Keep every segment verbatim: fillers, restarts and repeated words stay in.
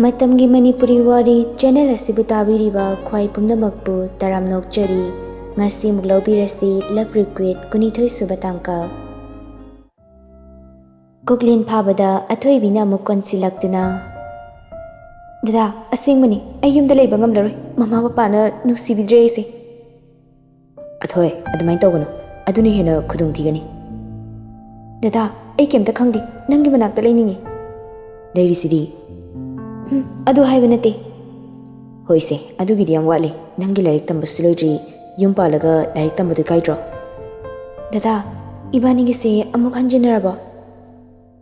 ꯃꯇꯝꯒꯤ ꯃꯅꯤꯄꯨꯔꯤ ꯋꯥꯔꯤ ꯆꯦꯅꯦꯜ ꯑꯁꯤꯕꯨ ꯇꯥꯕꯤꯔꯤꯕ ꯈ꯭ꯋꯥꯏ ꯄꯨꯝꯅꯃꯛꯄꯨ ꯇꯔꯥꯝꯅ ꯑꯣꯛꯆꯔꯤ꯫ ꯉꯁꯤ ꯑꯃꯨꯛ ꯂꯧꯕꯤꯔꯁꯤ Love Request ꯀꯨꯟꯅꯤꯊꯣꯏ ꯁꯨꯕ ꯇꯥꯡꯀꯛ꯫ ꯀꯣꯛꯂꯦꯟ ꯐꯥꯕꯗ ꯑꯊꯣꯏꯕꯤꯅ ꯑꯃꯨꯛ ꯀꯣꯟꯁꯤꯜꯂꯛꯇꯨꯅ, "ꯗꯗꯥ, ꯑꯁꯦꯡꯕꯅꯤ, ꯑꯩ ꯌꯨꯝꯗ ꯂꯩꯕ ꯉꯝꯂꯔꯣꯏ꯫ ꯃꯃꯥ ꯄꯄꯥꯅ ꯅꯨꯡꯁꯤꯕꯤꯗ꯭ꯔꯦ ꯑꯩꯁꯦ꯫" "ꯑꯊꯣꯏ, ꯑꯗꯨꯃꯥꯏꯅ ꯇꯧꯒꯅꯨ, ꯑꯗꯨꯅ ꯍꯦꯟꯅ ꯈꯨꯗꯣꯡ ꯊꯤꯒꯅꯤ꯫" "ꯗꯗꯥ, ꯑꯩ ꯀꯩꯝꯇ ꯈꯪꯗꯦ, ꯅꯪꯒꯤ ꯃꯅꯥꯛꯇ ꯂꯩꯅꯤꯡꯉꯤ꯫" "ꯂꯩꯔꯤꯁꯤꯗꯤ꯫" "ꯍꯨꯝ, ꯑꯗꯨ ꯍꯥꯏꯕ ꯅꯠꯇꯦ꯫" "ꯍꯣꯏꯁꯦ, ꯑꯗꯨꯒꯤꯗꯤ ꯌꯥꯝ ꯋꯥꯠꯂꯤ, ꯅꯪꯒꯤ ꯂꯥꯏꯔꯤꯛ ꯇꯝꯕꯁꯨ ꯂꯣꯏꯗ꯭ꯔꯤ, ꯌꯨꯝ ꯄꯥꯜꯂꯒ ꯂꯥꯏꯔꯤꯛ ꯇꯝꯕꯗꯨ ꯏꯀꯥꯏꯗ꯭ꯔꯣ?" "ꯗꯗꯥ, ꯏꯕꯥꯅꯤꯒꯤꯁꯦ ꯑꯃꯨꯛ ꯍꯟꯖꯤꯟꯅꯔꯕꯣ?"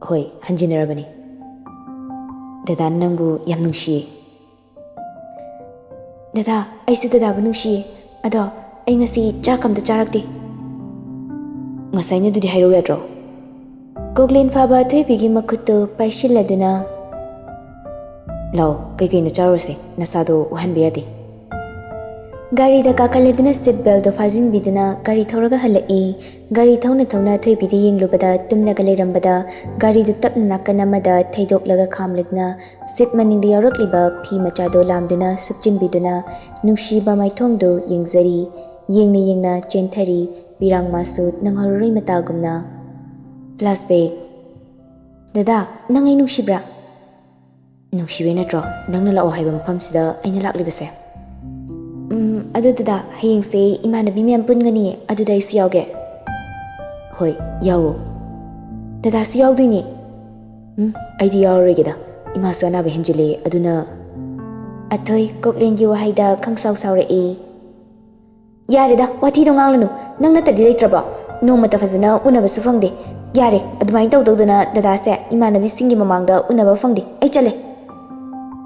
"ꯍꯣꯏ, ꯍꯟꯖꯤꯟꯅꯔꯕꯅꯤ꯫ ꯗꯗꯥꯅ ꯅꯪꯕꯨ ꯌꯥꯝ ꯅꯨꯡꯁꯤꯌꯦ꯫" "ꯗꯗꯥ, ꯑꯩꯁꯨ ꯗꯗꯥꯕꯨ ꯅꯨꯡꯁꯤꯌꯦ꯫ ꯑꯗꯣ ꯑꯩ ꯉꯁꯤ ꯆꯥꯛ ꯑꯝꯇ ꯆꯥꯔꯛꯇꯦ꯫" "ꯉꯁꯥꯏꯅ ꯑꯗꯨꯗꯤ ꯍꯥꯏꯔꯛꯎ ꯌꯥꯗ꯭ꯔꯣ?" ꯀꯣꯛꯂꯦꯟ ꯐꯥꯕ ꯑꯊꯣꯏꯕꯤꯒꯤ ꯃꯈꯨꯠꯇꯨ ꯄꯥꯏꯁꯤꯜꯂꯗꯨꯅ, "ꯂꯥꯎ, ꯀꯩꯀꯩꯅꯣ ꯆꯥꯔꯨꯔꯁꯦ, ꯅꯁꯥꯗꯣ ꯋꯥꯍꯟꯕ ꯌꯥꯗꯦ꯫" ꯒꯥꯔꯤꯗ ꯀꯥꯈꯠꯂꯗꯨꯅ ꯁꯤꯠ ꯕꯦꯜꯗꯣ ꯐꯥꯖꯤꯟꯕꯤꯗꯨꯅ ꯒꯥꯔꯤ ꯊꯧꯔꯒ ꯍꯜꯂꯛꯏ꯫ ꯒꯥꯔꯤ ꯊꯧꯅ ꯊꯧꯅ ꯑꯊꯣꯏꯕꯤꯗ ꯌꯦꯡꯂꯨꯕꯗ ꯇꯨꯝꯂꯒ ꯂꯩꯔꯝꯕꯗ ꯒꯥꯔꯤꯗꯨ ꯇꯞꯅ ꯅꯥꯀꯟ ꯑꯃꯗ ꯊꯩꯗꯣꯛꯂꯒ ꯈꯥꯝꯂꯗꯨꯅ ꯁꯤꯠ ꯃꯅꯤꯡꯗ ꯌꯥꯎꯔꯛꯂꯤꯕ ꯐꯤ ꯃꯆꯥꯗꯣ ꯂꯥꯝꯗꯨꯅ ꯁꯨꯞꯆꯤꯟꯕꯤꯗꯨꯅ ꯅꯨꯡꯁꯤꯕ ꯃꯥꯏꯊꯣꯡꯗꯨ ꯌꯦꯡꯖꯔꯤ꯫ ꯌꯦꯡꯅ ꯌꯦꯡꯅ ꯆꯦꯟꯊꯔꯤ꯫ ꯄꯤꯔꯥꯡ ꯃꯥꯁꯨ ꯅꯪꯍꯧꯔꯔꯣꯏ ꯃꯇꯥꯒꯨꯝꯅ꯫ Flashback꯫ "ꯗꯗꯥ, ꯅꯪ ꯑꯩ ꯅꯨꯡꯁꯤꯕ꯭ꯔꯥ?" "ꯅꯨꯡꯁꯤꯕꯩ ꯅꯠꯇ꯭ꯔꯣ ꯅꯪꯅ ꯂꯥꯛꯑꯣ ꯍꯥꯏꯕ ꯃꯐꯝꯁꯤꯗ ꯑꯩꯅ ꯂꯥꯛꯂꯤꯕꯁꯦ?" "ꯎꯝ, ꯑꯗꯨ ꯗꯗꯥ, ꯍꯌꯦꯡꯁꯦ ꯏꯃꯥꯟꯅꯕꯤ ꯃꯌꯥꯝ ꯄꯨꯟꯒꯅꯤ, ꯑꯗꯨꯗ ꯑꯩꯁꯨ ꯌꯥꯎꯒꯦ꯫" "ꯍꯣꯏ, ꯌꯥꯎꯋꯣ꯫" "ꯗꯗꯥꯁꯨ ꯌꯥꯎꯗꯣꯏꯅꯦ꯫" "ꯎꯝ, ꯑꯩꯗꯤ ꯌꯥꯎꯔꯔꯣꯏꯒꯦꯗ, ꯏꯃꯥꯁꯨ ꯑꯅꯥꯕ ꯍꯦꯟꯖꯤꯜꯂꯦ, ꯑꯗꯨꯅ꯫" ꯑꯊꯣꯏ ꯀꯣꯛꯂꯦꯟꯒꯤ ꯋꯥꯍꯩꯗ ꯈꯪꯁꯥꯎ ꯁꯥꯎꯔꯛꯏ꯫ "ꯌꯥꯔꯦꯗ, ꯋꯥꯊꯤꯗꯣ ꯉꯥꯡꯂꯅꯨ꯫ ꯅꯪ ꯅꯠꯇꯗꯤ ꯂꯩꯇ꯭ꯔꯕꯣ? ꯅꯣꯡꯃꯇ ꯐꯖꯅ ꯎꯅꯕꯁꯨ ꯐꯪꯗꯦ꯫ ꯌꯥꯔꯦ, ꯑꯗꯨꯃꯥꯏꯅ ꯇꯧ ꯇꯧꯗꯅ ꯗꯗꯥꯁꯦ ꯏꯃꯥꯟꯅꯕꯤꯁꯤꯡꯒꯤ ꯃꯃꯥꯡꯗ ꯎꯅꯕ ꯐꯪꯗꯦ꯫ ꯑꯩ ꯆꯠꯂꯦ꯫"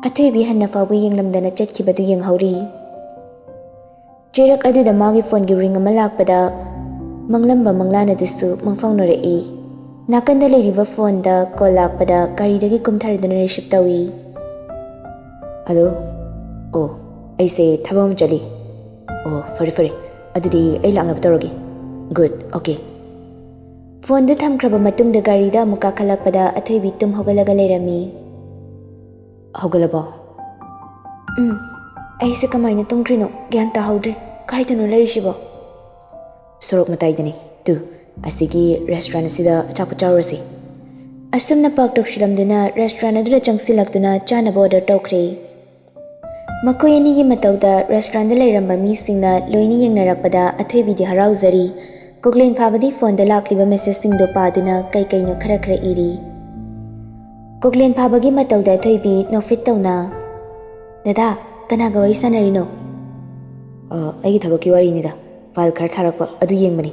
ꯑꯊꯣꯏꯕꯤ ꯍꯟꯅ ꯐꯥꯎꯕ ꯌꯦꯡꯂꯝꯗꯅ ꯆꯠꯈꯤꯕꯗꯨ ꯌꯦꯡꯍꯧꯔꯤ꯫ ꯆꯩꯔꯛ ꯑꯗꯨꯗ ꯃꯥꯒꯤ ꯐꯣꯟꯒꯤ ꯔꯤꯡ ꯑꯃ ꯂꯥꯛꯄꯗ ꯃꯪꯂꯝꯕ ꯃꯪꯂꯥꯟ ꯑꯗꯨꯁꯨ ꯃꯪꯐꯥꯎꯅꯔꯛꯏ꯫ ꯅꯥꯀꯟꯗ ꯂꯩꯔꯤꯕ ꯐꯣꯟꯗ ꯀꯣꯜ ꯂꯥꯛꯄꯗ ꯒꯥꯔꯤꯗꯒꯤ ꯀꯨꯝꯊꯔꯗꯨꯅ ꯔꯤꯁꯤꯞ ꯇꯧꯏ꯫ "ꯍꯜꯂꯣ꯫ ꯑꯣ, ꯑꯩꯁꯦ ꯊꯕꯛ ꯑꯃ ꯆꯠꯂꯤ꯫ ꯑꯣ, ꯐꯔꯦ, ꯐꯔꯦ꯫ ꯑꯗꯨꯗꯤ ꯑꯩ ꯂꯥꯛꯅꯕ ꯇꯧꯔꯒꯦ꯫ Good, okay." ꯐꯣꯟꯗꯨ ꯊꯝꯈ꯭ꯔꯕ ꯃꯇꯨꯡꯗ ꯒꯥꯔꯤꯗ ꯑꯃꯨꯛ ꯀꯥꯈꯠꯂꯛꯄꯗ ꯑꯊꯣꯏꯕꯤ ꯇꯨꯝ ꯍꯧꯒꯠꯂꯒ ꯂꯩꯔꯝꯃꯤ꯫ ꯍꯧꯒꯠꯂꯕꯣ? ꯎꯝ, ꯑꯩꯁꯦ ꯀꯃꯥꯏꯅ ꯇꯨꯝꯈ꯭ꯔꯤꯅꯣ ꯒ꯭ꯌꯥꯟ ꯇꯥꯍꯧꯗ꯭ꯔꯦ꯫ ꯀꯥꯏꯗꯅꯣ ꯂꯩꯔꯤꯁꯤꯕꯣ? ꯁꯣꯔꯣꯛ ꯃꯇꯥꯏꯗꯅꯤ꯫ ꯇꯨ, ꯑꯁꯤꯒꯤ restaurant ꯑꯁꯤꯗ ꯑꯆꯥꯄꯣꯠ ꯆꯥꯔꯨꯔꯁꯤ꯫ ꯑꯁꯨꯝꯅ ꯄꯥꯛ ꯇꯧꯁꯤꯜꯂꯝꯗꯨꯅ restaurant ꯑꯗꯨꯗ ꯆꯪꯁꯤꯜꯂꯛꯇꯨꯅ ꯆꯥꯅꯕ order ꯇꯧꯈ꯭ꯔꯦ꯫ ꯃꯈꯣꯏ ꯑꯅꯤꯒꯤ ꯃꯇꯧꯗ restaurantꯗ ꯂꯩꯔꯝꯕ ꯃꯤꯁꯤꯡꯅ ꯂꯣꯏꯅ ꯌꯦꯡꯅꯔꯛꯄꯗ ꯑꯊꯣꯏꯕꯤꯗꯤ ꯍꯔꯥꯎꯖꯔꯤ꯫ ꯀꯣꯛꯂꯦꯟ ꯐꯥꯕꯗꯤ phoneꯗ ꯂꯥꯛꯂꯤꯕ messageꯁꯤꯡꯗꯣ ꯄꯥꯗꯨꯅ ꯀꯩ ꯀꯩꯅꯣ ꯈꯔ ꯈꯔ ꯏꯔꯤ꯫ ꯀꯣꯛꯂꯦꯟ ꯐꯥꯕꯒꯤ ꯃꯇꯧꯗ ꯑꯊꯣꯏꯕꯤ ꯅꯣꯛꯐꯦꯠ ꯇꯧꯅ, "ꯗꯗꯥ, ꯀꯅꯥꯒ ꯋꯥꯔꯤ ꯁꯥꯟꯅꯔꯤꯅꯣ?" "ꯑ, ꯑꯩꯒꯤ ꯊꯕꯛꯀꯤ ꯋꯥꯔꯤꯅꯤꯗ, file ꯈꯔ ꯊꯥꯔꯛꯄ ꯑꯗꯨ ꯌꯦꯡꯕꯅꯤ꯫"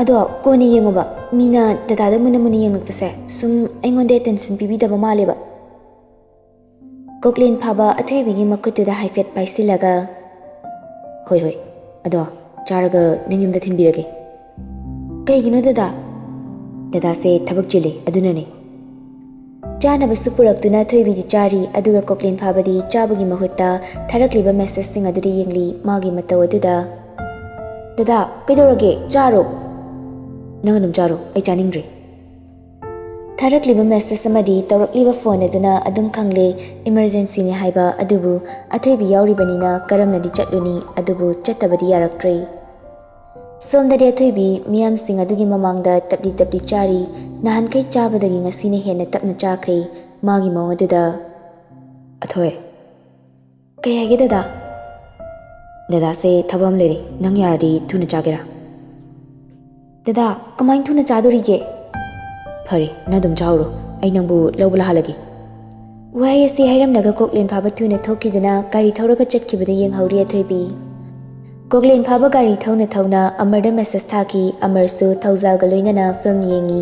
"ꯑꯗꯣ ꯀꯣꯟꯅ ꯌꯦꯡꯉꯨꯕ, ꯃꯤꯅ ꯗꯗꯥꯗ ꯃꯨꯟꯅ ꯃꯨꯟꯅ ꯌꯦꯡꯂꯛꯄꯁꯦ ꯁꯨꯝ ꯑꯩꯉꯣꯟꯗ attention ꯄꯤꯕꯤꯗꯕ ꯃꯥꯜꯂꯦꯕ꯫" ꯀꯣꯛꯂꯦꯟ ꯐꯥꯕ ꯑꯊꯣꯏꯕꯤꯒꯤ ꯃꯈꯨꯠꯇꯨꯗ ꯍꯥꯏꯐꯦꯠ ꯄꯥꯏꯁꯤꯜꯂꯒ, "ꯍꯣꯏ, ꯍꯣꯏ, ꯑꯗꯣ ꯆꯥꯔꯒ ꯅꯪ ꯌꯨꯝꯗ ꯊꯤꯟꯕꯤꯔꯒꯦ꯫" "ꯀꯩꯒꯤꯅꯣ ꯗꯗꯥ?" "ꯗꯗꯥꯁꯦ ꯊꯕꯛ ꯆꯤꯜꯂꯤ, ꯑꯗꯨꯅꯅꯦ꯫" ꯆꯥꯅꯕꯁꯨ ꯄꯨꯔꯛꯇꯨꯅ ꯊꯣꯏꯕꯤꯗꯤ ꯆꯥꯔꯤ, ꯑꯗꯨꯒ ꯀꯣꯛꯂꯦꯟ ꯐꯥꯕꯗꯤ ꯆꯥꯕꯒꯤ ꯃꯍꯨꯠꯇ ꯊꯥꯔꯛꯂꯤꯕ messageꯁꯤꯡ ꯑꯗꯨꯗ ꯌꯦꯡꯂꯤ꯫ ꯃꯥꯒꯤ ꯃꯇꯧ ꯑꯗꯨꯗ, "ꯗꯗꯥ, ꯀꯩꯗꯧꯔꯒꯦ? ꯆꯥꯔꯣ꯫" "ꯅꯪ ꯑꯗꯨꯝ ꯆꯥꯔꯣ, ꯑꯩ ꯆꯥꯅꯤꯡꯗ꯭ꯔꯦ꯫" ꯊꯥꯔꯛꯂꯤꯕ message ꯑꯃꯗꯤ ꯇꯧꯔꯛꯂꯤꯕ phone ꯑꯗꯨꯅ ꯑꯗꯨꯝ ꯈꯪꯂꯦ emergencyꯅꯤ ꯍꯥꯏꯕ, ꯑꯗꯨꯕꯨ ꯑꯊꯣꯏꯕꯤ ꯌꯥꯎꯔꯤꯕꯅꯤꯅ ꯀꯔꯝꯅꯗꯤ ꯆꯠꯂꯨꯅꯤ? ꯑꯗꯨꯕꯨ ꯆꯠꯇꯕꯗꯤ ꯌꯥꯔꯛꯇ꯭ꯔꯦ꯫ ꯁꯣꯝꯗꯗꯤ ꯑꯊꯣꯏꯕꯤ ꯃꯤꯌꯥꯝꯁꯤꯡ ꯑꯗꯨꯒꯤ ꯃꯃꯥꯡꯗ ꯇꯞꯂꯤ ꯇꯞꯂꯤ ꯆꯥꯔꯤ꯫ ꯅꯍꯥꯟꯈꯩ ꯆꯥꯕꯗꯒꯤ ꯉꯁꯤꯅ ꯍꯦꯟꯅ ꯇꯞꯅ ꯆꯥꯈ꯭ꯔꯦ꯫ ꯃꯥꯒꯤ ꯃꯑꯣꯡ ꯑꯗꯨꯗ, "ꯑꯊꯣꯏ꯫" "ꯀꯩ ꯍꯥꯏꯒꯦ ꯗꯗꯥ?" "ꯗꯗꯥꯁꯦ ꯊꯕꯛ ꯑꯃ ꯂꯩꯔꯦ, ꯅꯪ ꯌꯥꯔꯗꯤ ꯊꯨꯅ ꯆꯥꯒꯦꯔꯥ?" "ꯗꯗꯥ, ꯀꯃꯥꯏꯅ ꯊꯨꯅ ꯆꯥꯗꯣꯔꯤꯒꯦ?" "ꯐꯔꯦ, ꯅꯪ ꯑꯗꯨꯝ ꯆꯥꯍꯧꯔꯣ, ꯑꯩ ꯅꯪꯕꯨ ꯂꯧꯕ ꯂꯥꯛꯍꯜꯂꯒꯦ꯫" ꯋꯥꯍꯩ ꯑꯁꯤ ꯍꯥꯏꯔꯝꯂꯒ ꯀꯣꯛꯂꯦꯟ ꯐꯥꯕ ꯊꯨꯅ ꯊꯣꯛꯈꯤꯗꯨꯅ ꯒꯥꯔꯤ ꯊꯧꯔꯒ ꯆꯠꯈꯤꯕꯗ ꯌꯦꯡꯍꯧꯔꯤ ꯑꯊꯣꯏꯕꯤ꯫ ꯀꯣꯛꯂꯦꯟ ꯐꯥꯕ ꯒꯥꯔꯤ ꯊꯧꯅ ꯊꯧꯅ ꯑꯃꯔꯗ message ꯊꯥꯈꯤ꯫ ꯑꯃꯔꯁꯨ ꯊꯧꯖꯥꯜꯒ ꯂꯣꯏꯅꯅ film ꯌꯦꯡꯉꯤ꯫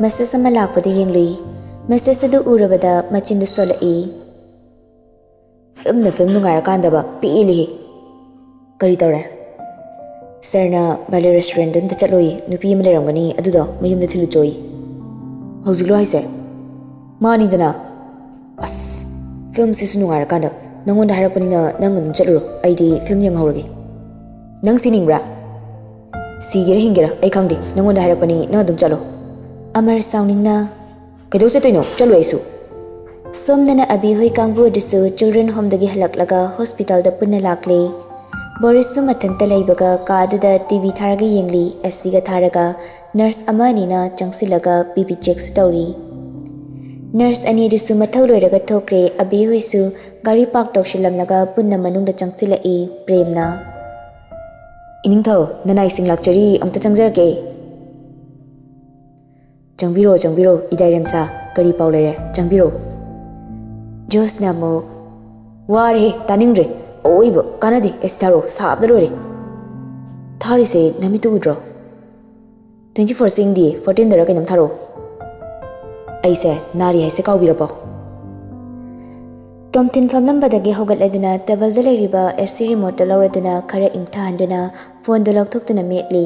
Message ꯑꯃ ꯂꯥꯛꯄꯗꯨ ꯌꯦꯡꯂꯨꯏ꯫ Message ꯑꯗꯨ ꯎꯔꯕꯗ ꯃꯆꯤꯟꯗꯨ ꯁꯣꯜꯂꯛꯏ꯫ "Filmꯅ film ꯅꯨꯡꯉꯥꯏꯔꯀꯥꯟꯗꯕ ꯄꯦꯜꯂꯤꯍꯦ꯫" "ꯀꯔꯤ ꯇꯧꯔꯦ?" "Sirꯅ ꯕꯥꯂꯦ restaurantꯗ ꯑꯝꯇ ꯆꯠꯂꯣꯌꯦ, ꯅꯨꯄꯤ ꯑꯃ ꯂꯩꯔꯝꯒꯅꯤ ꯑꯗꯨꯗꯣ ꯃꯌꯨꯝꯗ ꯊꯤꯜꯂꯨꯆꯣꯌꯦ꯫" "ꯍꯧꯖꯤꯛꯂꯣ ꯍꯥꯏꯁꯦ?" "ꯃꯥꯅꯤꯗꯅ꯫" "ꯑꯁ, filmꯁꯤꯁꯨ ꯅꯨꯡꯉꯥꯏꯔꯀꯥꯟꯗ꯫ ꯅꯪꯉꯣꯟꯗ ꯍꯥꯏꯔꯛꯄꯅꯤꯅ ꯅꯪ ꯑꯗꯨꯝ ꯆꯠꯂꯨꯔꯣ, ꯑꯩꯗꯤ film ꯌꯦꯡꯍꯧꯔꯒꯦ꯫" "ꯅꯪ ꯁꯤꯅꯤꯡꯕ꯭ꯔꯥ?" "ꯁꯤꯒꯦꯔꯥ ꯍꯤꯡꯒꯦꯔꯥ ꯑꯩ ꯈꯪꯗꯦ, ꯅꯪꯉꯣꯟꯗ ꯍꯥꯏꯔꯛꯄꯅꯤ, ꯅꯪ ꯑꯗꯨꯝ ꯆꯠꯂꯣ꯫" ꯑꯃꯔ ꯁꯥꯎꯅꯤꯡꯅ, "ꯀꯩꯗꯧ ꯆꯠꯇꯣꯏꯅꯣ? ꯆꯠꯂꯣꯏ ꯑꯩꯁꯨ꯫" ꯁꯣꯝꯗꯅ ꯑꯕꯤ ꯍꯣꯏ ꯀꯥꯡꯕꯨ ꯑꯗꯨꯁꯨ ꯆꯤꯜꯗ꯭ꯔꯦꯟ ꯍꯣꯝꯗꯒꯤ ꯍꯜꯂꯛꯂꯒ ꯍꯣꯁꯄꯤꯇꯥꯜꯗ ꯄꯨꯟꯅ ꯂꯥꯛꯂꯦ꯫ ꯕꯣꯔꯤꯁꯁꯨ ꯃꯊꯟꯇ ꯂꯩꯕꯒ ꯀꯥ ꯑꯗꯨꯗ ꯇꯤ ꯚꯤ ꯊꯥꯔꯒ ꯌꯦꯡꯂꯤ, ꯑꯦ ꯁꯤꯒ ꯊꯥꯔꯒ꯫ ꯅꯔꯁ ꯑꯃ ꯑꯅꯤꯅ ꯆꯪꯁꯤꯜꯂꯒ ꯕꯤ ꯄꯤ ꯆꯦꯛꯁꯨ ꯇꯧꯔꯤ꯫ ꯅꯔꯁ ꯑꯅꯤꯗꯨꯁꯨ ꯃꯊꯧ ꯂꯣꯏꯔꯒ ꯊꯣꯛꯈ꯭ꯔꯦ꯫ ꯑꯕꯤ ꯍꯣꯏꯁꯨ ꯒꯥꯔꯤ ꯄꯥꯔꯛ ꯇꯧꯁꯤꯜꯂꯝꯂꯒ ꯄꯨꯟꯅ ꯃꯅꯨꯡꯗ ꯆꯪꯁꯤꯜꯂꯛꯏ꯫ ꯄ꯭ꯔꯦꯝꯅ, "ꯏꯅꯤꯡꯊꯧ, ꯅꯅꯥꯏꯁꯤꯡ ꯂꯥꯛꯆꯔꯤ, ꯑꯃꯨꯛꯇ ꯆꯪꯖꯔꯛꯀꯦ꯫" "ꯆꯪꯕꯤꯔꯣ, ꯆꯪꯕꯤꯔꯣ, ꯏꯗꯥꯏ ꯔꯦꯝꯁꯥ, ꯀꯔꯤ ꯄꯥꯎ ꯂꯩꯔꯦ? ꯆꯪꯕꯤꯔꯣ꯫" ꯖꯣꯁꯅ ꯑꯃꯨꯛ, "ꯋꯥꯔꯦꯍꯦ, ꯇꯥꯅꯤꯡꯗ꯭ꯔꯦ꯫ ꯑꯋꯣꯏꯕ ꯀꯥꯟꯅꯗꯦ, ꯑꯦ ꯁꯤ ꯊꯥꯔꯣ, ꯁꯥꯕꯗ ꯂꯣꯏꯔꯦ꯫" "ꯊꯥꯔꯤꯁꯦ ꯅꯃꯤꯠꯇꯨ ꯎꯗ꯭ꯔꯣ? Twenty four ꯁꯤꯡꯗꯤ fourteen ꯗꯔ ꯀꯩꯅꯣꯝ ꯊꯥꯔꯛꯑꯣ꯫" "ꯑꯩꯁꯦ ꯅꯥꯔꯤ ꯍꯥꯏꯁꯦ ꯀꯥꯎꯕꯤꯔꯕꯣ?" ꯇꯣꯝꯊꯤꯟ ꯐꯝꯂꯝꯕꯗꯒꯤ ꯍꯧꯒꯠꯂꯗꯨꯅ ꯇꯦꯕꯜꯗ ꯂꯩꯔꯤꯕ ꯑꯦ ꯁꯤ ꯔꯤꯃꯣꯠꯇꯣ ꯂꯧꯔꯗꯨꯅ ꯈꯔ ꯏꯪꯊꯍꯟꯗꯨꯅ ꯐꯣꯟꯗꯣ ꯂꯧꯊꯣꯛꯇꯨꯅ ꯃꯦꯠꯂꯤ꯫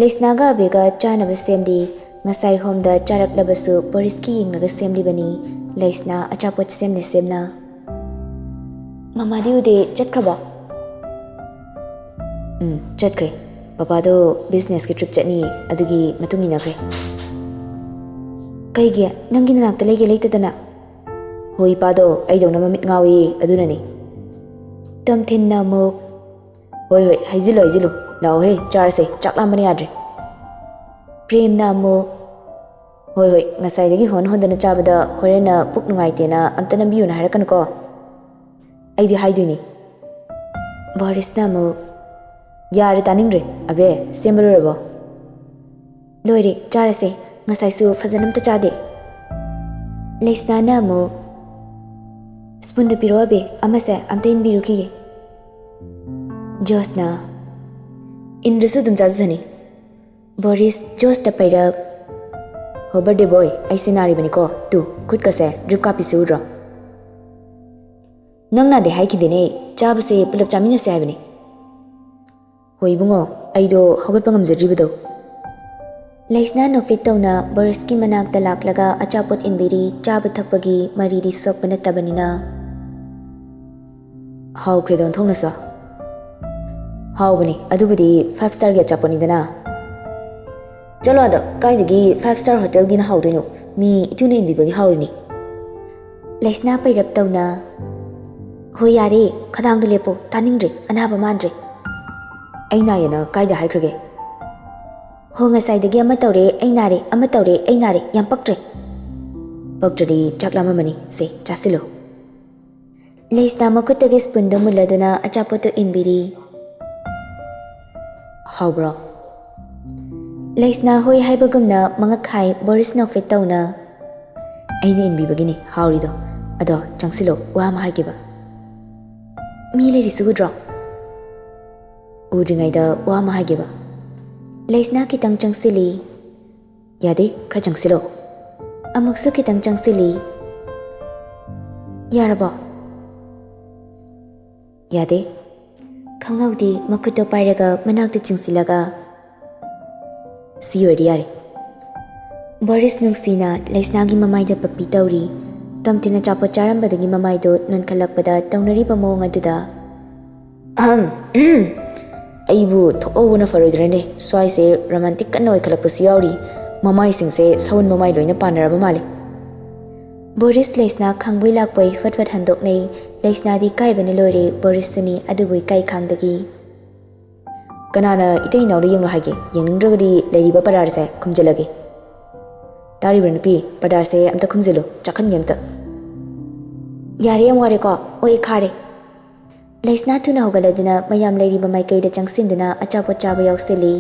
ꯂꯩꯁꯅꯥꯒ ꯑꯕꯦꯒ ꯆꯥꯅꯕ ꯁꯦꯝꯂꯤ꯫ ꯉꯁꯥꯏ ꯍꯣꯝꯗ ꯆꯥꯔꯛꯂꯕꯁꯨ ꯕꯣꯔꯤꯁꯀꯤ ꯌꯦꯡꯂꯒ ꯁꯦꯝꯂꯤꯕꯅꯤ꯫ ꯂꯩꯁꯅꯥ ꯑꯆꯥꯄꯣꯠ ꯁꯦꯝꯅ ꯁꯦꯝꯅ꯫ "ꯃꯃꯥꯗꯤ ꯎꯗꯦ, ꯆꯠꯈ꯭ꯔꯕꯣ?" "ꯎꯝ, ꯆꯠꯈ꯭ꯔꯦ꯫ ꯄꯄꯥꯗꯣ ꯕꯤꯖꯤꯅꯦꯁꯀꯤ ꯇ꯭ꯔꯤꯞ ꯆꯠꯅꯤ, ꯑꯗꯨꯒꯤ ꯃꯇꯨꯡ ꯏꯟꯅꯈ꯭ꯔꯦ꯫" "ꯀꯩꯒꯤ? ꯅꯪꯒꯤ ꯅꯅꯥꯛꯇ ꯂꯩꯒꯦ ꯂꯩꯇꯗꯅ?" "ꯍꯣꯏ, ꯏꯄꯥꯗꯣ ꯑꯩꯗꯧꯅ ꯃꯃꯤꯠ ꯉꯥꯎꯏ, ꯑꯗꯨꯅꯅꯤ꯫" ꯇꯣꯝꯊꯤꯟꯅ ꯑꯃꯨꯛ, "ꯍꯣꯏ, ꯍꯣꯏ, ꯍꯩꯖꯤꯜꯂꯨ, ꯍꯩꯖꯤꯜꯂꯨ꯫ ꯂꯥꯛꯑꯣꯍꯦ, ꯆꯥꯔꯁꯦ, ꯆꯥꯛ ꯂꯥꯝꯕꯅ ꯌꯥꯗ꯭ꯔꯦ꯫" ꯄ꯭ꯔꯦꯝꯅ ꯑꯃꯨꯛ, "ꯍꯣꯏ, ꯍꯣꯏ, ꯉꯁꯥꯏꯗꯒꯤ ꯍꯣꯟ ꯍꯣꯟꯗꯅ ꯆꯥꯕꯗ ꯍꯣꯔꯦꯟꯅ ꯄꯨꯛ ꯅꯨꯡꯉꯥꯏꯇꯦꯅ ꯑꯝꯇ ꯅꯝꯕꯤꯌꯨꯅ ꯍꯥꯏꯔꯛꯀꯅꯨꯀꯣ꯫" "ꯑꯩꯗꯤ ꯍꯥꯏꯗꯣꯏꯅꯤ꯫" ꯕꯣꯔꯤꯁꯅ ꯑꯃꯨꯛ, "ꯌꯥꯔꯦ, ꯇꯥꯅꯤꯡꯗ꯭ꯔꯦ꯫ ꯑꯕꯦ, ꯁꯦꯝꯕ ꯂꯣꯏꯔꯕꯣ?" "ꯂꯣꯏꯔꯦ, ꯆꯥꯔꯁꯦ꯫ ꯉꯁꯥꯏꯁꯨ ꯐꯖꯅ ꯑꯝꯇ ꯆꯥꯗꯦ꯫" ꯂꯩꯁꯅꯥꯅ ꯑꯃꯨꯛ, "ꯁ꯭ꯄꯨꯟꯗ ꯄꯤꯔꯛꯑꯣ ꯑꯕꯦ, ꯑꯃꯁꯦ ꯑꯝꯇ ꯏꯟꯕꯤꯔꯨꯈꯤꯒꯦ꯫" ꯖꯣꯁꯅ, "ꯏꯟꯗ꯭ꯔꯁꯨ ꯑꯗꯨꯝ ꯆꯥꯖꯁꯅꯤ꯫" ꯕꯣꯔꯤꯁ ꯖꯣꯁꯇ ꯄꯩꯔꯞ, "ꯍꯣ, ꯕꯔꯗꯦ ꯕꯣꯏ, ꯑꯩꯁꯦ ꯅꯥꯔꯤꯕꯅꯤꯀꯣ꯫ ꯇꯨ, ꯈꯨꯠꯀꯁꯦ ꯗ꯭ꯔꯤꯞ ꯀꯥꯞꯄꯤꯁꯦ ꯎꯗ꯭ꯔꯣ?" "ꯅꯪ ꯅꯥꯗꯦ ꯍꯥꯏꯈꯤꯗꯦꯅꯦ, ꯆꯥꯕꯁꯦ ꯄꯨꯂꯞ ꯆꯥꯃꯤꯟꯅꯁꯦ ꯍꯥꯏꯕꯅꯤ꯫" "ꯍꯣꯏ ꯏꯕꯨꯡꯉꯣ, ꯑꯩꯗꯣ ꯍꯧꯒꯠꯄ ꯉꯝꯖꯗ꯭ꯔꯤꯕꯗꯣ꯫" ꯂꯩꯁꯅꯥ ꯅꯣꯛꯐꯦꯠ ꯇꯧꯅ ꯕꯣꯔꯤꯁꯀꯤ ꯃꯅꯥꯛꯇ ꯂꯥꯛꯂꯒ ꯑꯆꯥꯄꯣꯠ ꯏꯟꯕꯤꯔꯤ꯫ ꯆꯥꯕ ꯊꯛꯄꯒꯤ ꯃꯔꯤꯗꯤ ꯁꯣꯛꯄ ꯅꯠꯇꯕꯅꯤꯅ꯫ "ꯍꯥꯎꯈ꯭ꯔꯦꯗ ꯑꯣꯟꯊꯣꯛꯅꯁꯨ꯫" "ꯍꯥꯎꯕꯅꯤ, ꯑꯗꯨꯕꯨꯗꯤ five starꯒꯤ ꯑꯆꯥꯄꯣꯠꯅꯤꯗꯅ꯫" "ꯆꯠꯂꯣ ꯑꯗ, ꯀꯥꯏꯗꯒꯤ five star hotelꯒꯤꯅ ꯍꯥꯎꯗꯣꯏꯅꯣ? ꯃꯤ ꯏꯇꯨꯅ ꯏꯟꯕꯤꯕꯒꯤ ꯍꯥꯎꯔꯤꯅꯤ꯫" ꯂꯩꯁꯅꯥ ꯄꯩꯔꯞ ꯇꯧꯅ, "ꯍꯣꯏ, ꯌꯥꯔꯦ, ꯈꯗꯥꯡꯗꯣ ꯂꯦꯞꯄꯣ, ꯇꯥꯅꯤꯡꯗ꯭ꯔꯦ, ꯑꯅꯥꯕ ꯃꯥꯟꯗ꯭ꯔꯦ꯫ ꯑꯩ ꯅꯥꯏꯌꯦꯅ ꯀꯥꯏꯗ ꯍꯥꯏꯈ꯭ꯔꯒꯦ? ꯍꯣ, ꯉꯁꯥꯏꯗꯒꯤ ꯑꯃ ꯇꯧꯔꯦ, ꯑꯩ ꯅꯥꯔꯦ, ꯑꯃ ꯇꯧꯔꯦ, ꯑꯩ ꯅꯥꯔꯦ, ꯌꯥꯝ ꯄꯛꯇ꯭ꯔꯦ꯫ ꯄꯛꯇ꯭ꯔꯗꯤ ꯆꯥꯛ ꯂꯥꯝꯃꯝꯃꯅꯤ, ꯁꯦ, ꯆꯥꯁꯤꯜꯂꯣ꯫" ꯂꯩꯁꯅꯥ ꯃꯈꯨꯠꯇꯒꯤ ꯁ꯭ꯄꯨꯟꯗꯣ ꯃꯨꯜꯂꯗꯨꯅ ꯑꯆꯥꯄꯣꯠꯇꯣ ꯏꯟꯕꯤꯔꯤ꯫ "ꯍꯥꯎꯕ꯭ꯔꯣ?" ꯂꯩꯁꯅꯥ ꯍꯣꯏ ꯍꯥꯏꯕꯒꯨꯝꯅ ꯃꯉꯛ ꯍꯥꯏ ꯕꯣꯔꯤꯁ ꯅꯣꯛꯐꯦꯠ ꯇꯧꯅ꯫ "ꯑꯩꯅ ꯏꯟꯕꯤꯕꯒꯤꯅꯤ ꯍꯥꯎꯔꯤꯗꯣ꯫ ꯑꯗꯣ ꯆꯪꯁꯤꯜꯂꯣ, ꯋꯥ ꯑꯃ ꯍꯥꯏꯒꯦꯕ꯫" "ꯃꯤ ꯂꯩꯔꯤꯁꯤ ꯎꯗ꯭ꯔꯣ?" "ꯎꯗ꯭ꯔꯤꯉꯩꯗ ꯋꯥ ꯑꯃ ꯍꯥꯏꯒꯦꯕ꯫" ꯂꯩꯁꯅꯥ ꯈꯤꯇꯪ ꯆꯪꯁꯤꯜꯂꯤ꯫ "ꯌꯥꯗꯦ, ꯈꯔ ꯆꯪꯁꯤꯜꯂꯣ꯫" ꯑꯃꯨꯛꯁꯨ ꯈꯤꯇꯪ ꯆꯪꯁꯤꯜꯂꯤ꯫ "ꯌꯥꯔꯕꯣ?" "ꯌꯥꯗꯦ꯫" ꯈꯪꯍꯧꯗꯦ ꯃꯈꯨꯠꯇꯣ ꯄꯥꯏꯔꯒ ꯃꯅꯥꯛꯇ ꯆꯤꯡꯁꯤꯜꯂꯒ, "ꯁꯤ ꯑꯣꯏꯔꯗꯤ ꯌꯥꯔꯦ꯫" ꯕꯣꯔꯤꯁ ꯅꯨꯡꯁꯤꯅ ꯂꯩꯁꯅꯥꯒꯤ ꯃꯃꯥꯏꯗ ꯄꯞꯄꯤ ꯇꯧꯔꯤ꯫ ꯇꯣꯝꯊꯤꯟ ꯑꯆꯥꯄꯣꯠ ꯆꯥꯔꯝꯕꯗꯒꯤ ꯃꯃꯥꯏꯗꯣ ꯅꯣꯟꯈꯠꯂꯛꯄꯗ ꯇꯧꯅꯔꯤꯕ ꯃꯑꯣꯡ ꯑꯗꯨꯗ, "ꯑꯍꯝ, ꯎꯝ꯫ ꯑꯩꯕꯨ ꯊꯣꯛꯍꯧꯕꯅ ꯐꯔꯣꯏꯗ꯭ꯔꯅꯦ? ꯁ꯭ꯋꯥꯏꯁꯦ ꯔꯣꯃꯥꯟꯇꯤꯛ ꯀꯟꯅ ꯑꯣꯏꯈꯠꯂꯛꯄꯁꯨ ꯌꯥꯎꯔꯤ꯫ ꯃꯃꯥꯏꯁꯤꯡꯁꯦ ꯁꯎꯟ ꯃꯃꯥꯏ ꯂꯣꯏꯅ ꯄꯥꯟꯅꯔꯕ ꯃꯥꯜꯂꯦ꯫" ꯕꯣꯔꯤꯁ ꯂꯩꯁꯅꯥ ꯈꯪꯕꯣꯏ ꯂꯥꯛꯄꯣꯏ ꯐꯠ ꯐꯠ ꯍꯟꯗꯣꯛꯅꯩ꯫ ꯂꯩꯁꯅꯥꯗꯤ ꯏꯀꯥꯏꯕꯅ ꯂꯣꯏꯔꯦ, ꯕꯣꯔꯤꯁꯁꯨꯅꯤ, ꯑꯗꯨꯕꯨ ꯏꯀꯥꯏ ꯈꯥꯡꯗꯒꯤ꯫ "ꯀꯅꯥꯅ ꯏꯇꯩ ꯏꯅꯥꯎꯗ ꯌꯦꯡꯂꯣ ꯍꯥꯏꯒꯦ? ꯌꯦꯡꯅꯤꯡꯗ꯭ꯔꯒꯗꯤ ꯂꯩꯔꯤꯕ ꯄꯔꯗꯥꯔꯁꯦ ꯈꯨꯝꯖꯤꯜꯂꯒꯦ꯫" "ꯇꯥꯔꯤꯕ꯭ꯔꯥ ꯅꯨꯄꯤ? ꯄꯔꯗꯥꯔꯁꯦ ꯑꯝꯇ ꯈꯨꯝꯖꯤꯜꯂꯨ, ꯆꯥꯛꯍꯟꯒꯦ ꯑꯝꯇ꯫" "ꯌꯥꯔꯦ, ꯌꯥꯝ ꯋꯥꯔꯦꯀꯣ, ꯑꯣꯛꯑꯦ ꯈꯥꯔꯦ꯫" ꯂꯩꯁꯅꯥ ꯊꯨꯅ ꯍꯧꯒꯠꯂꯗꯨꯅ ꯃꯌꯥꯝ ꯂꯩꯔꯤꯕ ꯃꯥꯏꯀꯩꯗ ꯆꯪꯁꯤꯟꯗꯨꯅ ꯑꯆꯥꯄꯣꯠ ꯆꯥꯕ ꯌꯥꯎꯁꯤꯜꯂꯤ꯫